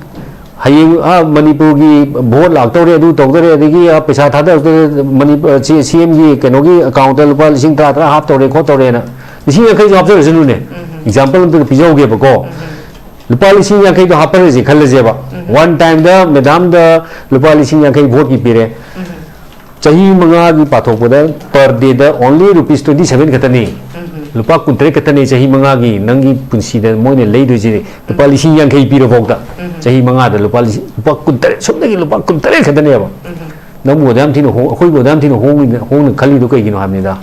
ꯍꯌꯦꯡ, ꯑ, ꯃꯅꯤꯄꯨꯔꯒꯤ ꯚꯣꯠ ꯂꯥꯛꯇꯧꯔꯦ, ꯑꯗꯨ ꯇꯧꯗꯧꯔꯦ, ꯑꯗꯒꯤ, ꯑ, ꯄꯩꯁꯥ ꯊꯥꯗꯔꯛꯇꯧꯔꯦ, ꯃꯅꯤꯄꯨꯔ, ꯁꯤ, ꯁꯤ ꯑꯦꯝꯒꯤ ꯀꯩꯅꯣꯒꯤ ꯑꯦꯀꯥꯎꯟꯇ ꯂꯨꯄꯥ ꯂꯤꯁꯤꯡ ꯇꯔꯥ ꯇꯔꯥ ꯍꯥꯞꯇꯧꯔꯦ, ꯈꯣꯠꯇꯧꯔꯦꯅ ꯂꯤꯁꯤꯡ ꯌꯥꯡꯈꯩꯁꯨ ꯍꯥꯞꯆꯔꯁꯅꯨꯅꯦ꯫ ꯑꯦꯛꯖꯥꯝꯄꯜ ꯑꯝꯇ ꯄꯤꯖꯍꯧꯒꯦꯕꯀꯣ꯫ ꯂꯨꯄꯥ ꯂꯤꯁꯤꯡ ꯌꯥꯡꯈꯩꯗꯣ ꯍꯥꯞꯄꯔꯁꯦ ꯈꯜꯂꯁꯦꯕ꯫ ꯋꯥꯟ ꯇꯥꯏꯝꯗ ꯃꯦꯗꯥꯝꯗ ꯂꯨꯄꯥ ꯂꯤꯁꯤꯡ ꯌꯥꯡꯈꯩ ꯚꯣꯠꯀꯤ ꯄꯤꯔꯦ꯫ ꯆꯍꯤ ꯃꯉꯥꯒꯤ ꯄꯥꯊꯣꯛꯄꯗ per dayꯗ only rupees twenty seven ꯈꯛꯇꯅꯤ꯫ ꯂꯨꯄꯥ ꯀꯨꯟꯇꯔꯦꯠ ꯈꯛꯇꯅꯤ ꯆꯍꯤ ꯃꯉꯥꯒꯤ ꯅꯪꯒꯤ ꯄꯨꯟꯁꯤꯗ ꯃꯣꯏꯅ ꯂꯩꯗꯣꯏꯁꯦ꯫ ꯂꯨꯄꯥ ꯂꯤꯁꯤꯡ ꯌꯥꯡꯈꯩ ꯄꯤꯔꯐꯥꯎꯗ ꯆꯍꯤ ꯃꯉꯥꯗ ꯂꯨꯄꯥ ꯂꯤꯁꯤꯡ, ꯂꯨꯄꯥ ꯀꯨꯟꯇꯔꯦꯠ, ꯁꯨꯞꯅꯒꯤ ꯂꯨꯄꯥ ꯀꯨꯟꯇꯔꯦꯠ ꯈꯛꯇꯅꯦꯕ꯫ ꯅꯪꯕꯨ ꯑꯗꯨ ꯌꯥꯝ ꯊꯤꯅ ꯍꯣꯡ-, ꯑꯩꯈꯣꯏꯕꯨ ꯑꯗꯨ ꯌꯥꯝ ꯊꯤꯅ ꯍꯣꯡꯉꯤ-, ꯍꯣꯡꯅ ꯈꯜꯂꯤꯗꯣ ꯀꯩꯒꯤꯅꯣ ꯍꯥꯏꯕꯅꯤꯗ꯫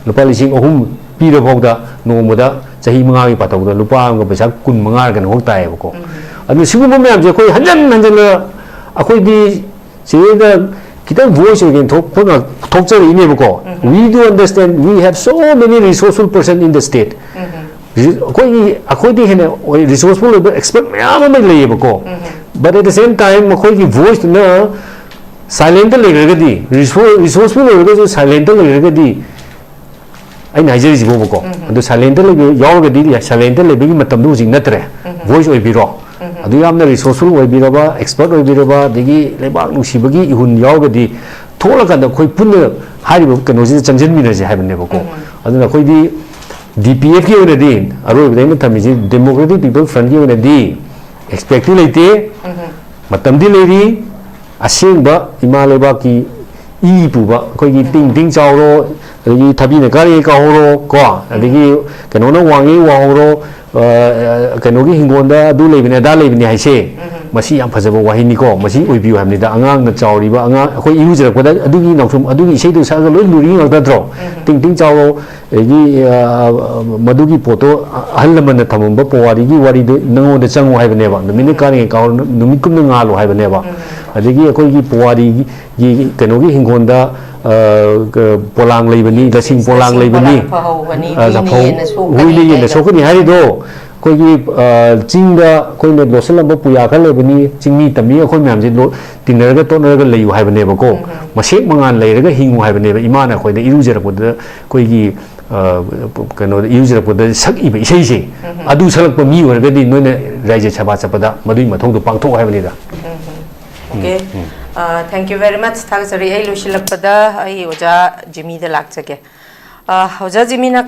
ꯂꯨꯄꯥ ꯂꯤꯁꯤꯡ ꯑꯍꯨꯝ ꯄꯤꯔꯐꯥꯎꯗ ꯅꯣꯡꯃꯗ ꯆꯍꯤ ꯃꯉꯥꯒꯤ ꯄꯥꯊꯣꯛꯄꯗ ꯂꯨꯄꯥ ꯑꯃꯒ ꯄꯩꯁꯥ ꯀꯨꯟ ꯃꯉꯥꯔ ꯀꯩꯅꯣ ꯈꯛ ꯇꯥꯏꯌꯦꯕꯀꯣ꯫ ꯑꯗꯨ ꯁꯤꯒꯨꯝꯕ ꯃꯌꯥꯝꯁꯦ ꯑꯩꯈꯣꯏ ꯍꯟꯖꯟ ꯍꯟꯖꯟꯅ ꯑꯩꯈꯣꯏꯗꯤ ꯁꯤꯗꯩꯗ ꯈꯤꯇꯪ ꯚꯣꯏꯁ ꯑꯣꯏꯒꯦꯅ ꯊꯣꯛꯄ ꯉꯥꯛ-, ꯊꯣꯛꯆꯔꯛꯏꯅꯦꯕꯀꯣ꯫ We do understand, we have so many resourceful person in the state. ꯔꯤ-, ꯑꯩꯈꯣꯏꯒꯤ, ꯑꯩꯈꯣꯏꯗꯤ ꯍꯦꯟꯅ ꯑꯣꯏ-, ꯔꯤꯁꯣꯔꯁꯐꯨꯜ ꯑꯣꯏꯕ ꯑꯦꯛꯁꯄꯔꯠ ꯃꯌꯥꯝ ꯑꯃ ꯂꯩꯌꯦꯕꯀꯣ꯫ But at the same time ꯃꯈꯣꯏꯒꯤ ꯚꯣꯏꯁꯇꯨꯅ ꯁꯥꯏꯂꯦꯟꯇ ꯂꯩꯈ꯭ꯔꯒꯗꯤ, ꯔꯤꯁꯣꯔ-, ꯔꯤꯁꯣꯔꯁꯐꯨꯜ ꯑꯣꯏꯔꯒꯁꯨ ꯁꯥꯏꯂꯦꯟꯇ ꯂꯩꯈ꯭ꯔꯒꯗꯤ, ꯑꯩꯅ ꯍꯥꯏꯖꯔꯤꯁꯤꯕꯣꯕꯀꯣ, ꯑꯗꯨ ꯁꯥꯏꯂꯦꯟꯇ ꯂꯩꯕ ꯌꯥꯎꯔꯒꯗꯤ, ꯁꯥꯏꯂꯦꯟꯇ ꯂꯩꯕꯒꯤ ꯃꯇꯝꯗꯣ ꯍꯧꯖꯤꯛ ꯅꯠꯇ꯭ꯔꯦ꯫ ꯚꯣꯏꯁ ꯑꯣꯏꯕꯤꯔꯣ꯫ ꯑꯗꯨ ꯌꯥꯝꯅ ꯔꯤꯁꯣꯔꯁꯐꯨꯜ ꯑꯣꯏꯕꯤꯔꯕ, ꯑꯦꯛꯁꯄꯔꯠ ꯑꯣꯏꯕꯤꯔꯕ, ꯑꯗꯒꯤ ꯂꯩꯕꯥꯛ ꯅꯨꯡꯁꯤꯕꯒꯤ ꯏꯍꯨꯟ ꯌꯥꯎꯔꯒꯗꯤ, ꯊꯣꯛꯂꯀꯥꯟꯗ ꯑꯩꯈꯣꯏ ꯄꯨꯟꯅ ꯍꯥꯏꯔꯤꯕ ꯀꯩꯅꯣꯁꯤꯗ ꯆꯪꯁꯤꯟꯃꯤꯟꯅꯁꯦ ꯍꯥꯏꯕꯅꯦꯕꯀꯣ꯫ ꯑꯗꯨꯅ ꯑꯩꯈꯣꯏꯗꯤ ꯗꯤ ꯄꯤ ꯑꯦꯐꯀꯤ ꯑꯣꯏꯅꯗꯤ, ꯑꯔꯣꯏꯕꯗ ꯑꯩꯅ ꯊꯝꯃꯤꯁꯤ, ꯗꯦꯃꯣꯀ꯭ꯔꯦꯇꯤꯛ ꯄꯤꯄꯜ ꯐ꯭ꯔꯟꯠꯀꯤ ꯑꯣꯏꯅꯗꯤ ꯑꯦꯛꯁꯄꯦꯛꯇꯤ ꯂꯩꯇꯦ꯫ ꯃꯇꯝꯗꯤ ꯂꯩꯔꯤ꯫ ꯑꯁꯦꯡꯕ ꯏꯃꯥ ꯂꯩꯕꯥꯛꯀꯤ ꯏ ꯄꯨꯕ, ꯑꯩꯈꯣꯏꯒꯤ ꯇꯤꯡ ꯇꯤꯡ ꯆꯥꯎꯔꯣ, ꯑꯗꯒꯤ ꯊꯕꯤꯅ ꯀꯥꯔꯤꯉꯩ ꯀꯥꯍꯧꯔꯣ, ꯀꯣ, ꯑꯗꯒꯤ ꯀꯩꯅꯣꯅ ꯋꯥꯡꯉꯤ ꯋꯥꯍꯧꯔꯣ, ꯑ, ꯀꯩꯅꯣꯒꯤ ꯍꯤꯡꯒꯣꯜꯗ ꯑꯗꯨ ꯂꯩꯕꯅꯦ, ꯑꯗꯥ ꯂꯩꯕꯅꯦ ꯍꯥꯏꯁꯦ, ꯃꯁꯤ ꯌꯥꯝ ꯐꯖꯕ ꯋꯥꯍꯩꯅꯤꯀꯣ꯫ ꯃꯁꯤ ꯑꯣꯏꯕꯤꯌꯨ ꯍꯥꯏꯕꯅꯤꯗ꯫ ꯑꯉꯥꯡꯅ ꯆꯥꯎꯔꯤꯕ, ꯑꯉꯥꯡ, ꯑꯩꯈꯣꯏ ꯏꯔꯨꯖꯔꯛꯄꯗ ꯑꯗꯨꯒꯤ ꯅꯥꯎꯁꯨꯝ, ꯑꯗꯨꯒꯤ ꯏꯁꯩꯗꯨ ꯁꯛꯑꯒ ꯂꯣꯏ ꯂꯨꯔꯤ ꯉꯥꯛꯇ ꯅꯠꯇ꯭ꯔꯣ? ꯇꯤꯡ ꯇꯤꯡ ꯆꯥꯎꯔꯣ, ꯑꯗꯒꯤ, ꯑ, ꯃꯗꯨꯒꯤ ꯄꯣꯠꯇꯣ ꯑꯍꯜ ꯂꯃꯟꯅ ꯊꯝꯃꯝꯕ ꯄꯨꯋꯥꯔꯤꯒꯤ ꯋꯥꯔꯤꯗꯨ ꯅꯉꯣꯟꯗ ꯆꯪꯉꯨ ꯍꯥꯏꯕꯅꯦꯕ꯫ ꯅꯨꯃꯤꯠꯅ ꯀꯥꯔꯤꯉꯩ ꯀꯥꯎꯔꯣ, ꯅꯨꯃꯤꯠ ꯀꯨꯝꯅ ꯉꯥꯜꯂꯨ ꯍꯥꯏꯕꯅꯦꯕ꯫ ꯑꯗꯒꯤ ꯑꯩꯈꯣꯏꯒꯤ ꯄꯨꯋꯥꯔꯤꯒꯤ ꯀꯩꯅꯣꯒꯤ ꯍꯤꯡꯒꯣꯜꯗ, ꯑ, ꯄꯣꯂꯥꯡ ꯂꯩꯕꯅꯤ, ꯂꯁꯤꯡ ꯄꯣꯂꯥꯡ ꯂꯩꯕꯅꯤ꯫ ꯐꯍꯧꯕꯅꯤ, ꯑ, ꯍꯨꯏꯅ ꯐꯧ-, ꯌꯦꯟꯅ ꯁꯣꯛꯀꯅꯤ ꯍꯨꯏꯅ ꯌꯦꯟꯅ ꯀꯥꯏꯅ꯫ ꯁꯣꯛꯀꯅꯤ ꯍꯥꯏꯔꯤꯗꯣ, ꯑꯩꯈꯣꯏꯒꯤ, ꯑ, ꯆꯤꯡꯗ ꯑꯩꯈꯣꯏꯅ ꯂꯣꯠꯁꯤꯜꯂꯝꯕ ꯄꯨꯌꯥ ꯈꯔ ꯂꯩꯕꯅꯤ, ꯆꯤꯡꯃꯤ ꯇꯝꯃꯤ ꯑꯩꯈꯣꯏ ꯃꯌꯥꯝꯁꯦ ꯂꯣ-, ꯇꯤꯟꯅꯔꯒ ꯇꯣꯠꯅꯔꯒ ꯂꯩꯌꯨ ꯍꯥꯏꯕꯅꯦꯕꯀꯣ꯫ ꯃꯁꯦꯛ ꯃꯉꯥꯜ ꯂꯩꯔꯒ ꯍꯤꯡꯉꯨ ꯍꯥꯏꯕꯅꯦꯕ꯫ ꯏꯃꯥꯅ ꯑꯩꯈꯣꯏꯗ ꯏꯔꯨꯖꯔꯛꯄꯗ, ꯑꯩꯈꯣꯏꯒꯤ, ꯑ, ꯀꯩꯅꯣꯗ, ꯏꯔꯨꯖꯔꯛꯄꯗ ꯁꯛꯏꯕ ꯏꯁꯩꯁꯦ, ꯑꯗꯨ ꯁꯛꯂꯛꯄ ꯃꯤ ꯑꯣꯏꯔꯒꯗꯤ ꯅꯣꯏꯅ ꯔꯥꯏꯖ ꯁꯚꯥ ꯆꯠꯄꯗ ꯃꯗꯨꯒꯤ ꯃꯊꯧꯗꯣ ꯄꯥꯡꯊꯣꯛꯑꯣ ꯍꯥꯏꯕꯅꯤꯗ꯫ Okay. Uh, thank you very much. ꯊꯥꯒꯠꯆꯔꯤ꯫ ꯑꯩ ꯂꯣꯏꯁꯤꯜꯂꯛꯄꯗ ꯑꯩ ꯑꯣꯖꯥ ꯖꯤꯃꯤꯗ ꯂꯥꯛꯆꯒꯦ꯫ ꯑ, ꯑꯣꯖꯥ ꯖꯤꯃꯤꯅ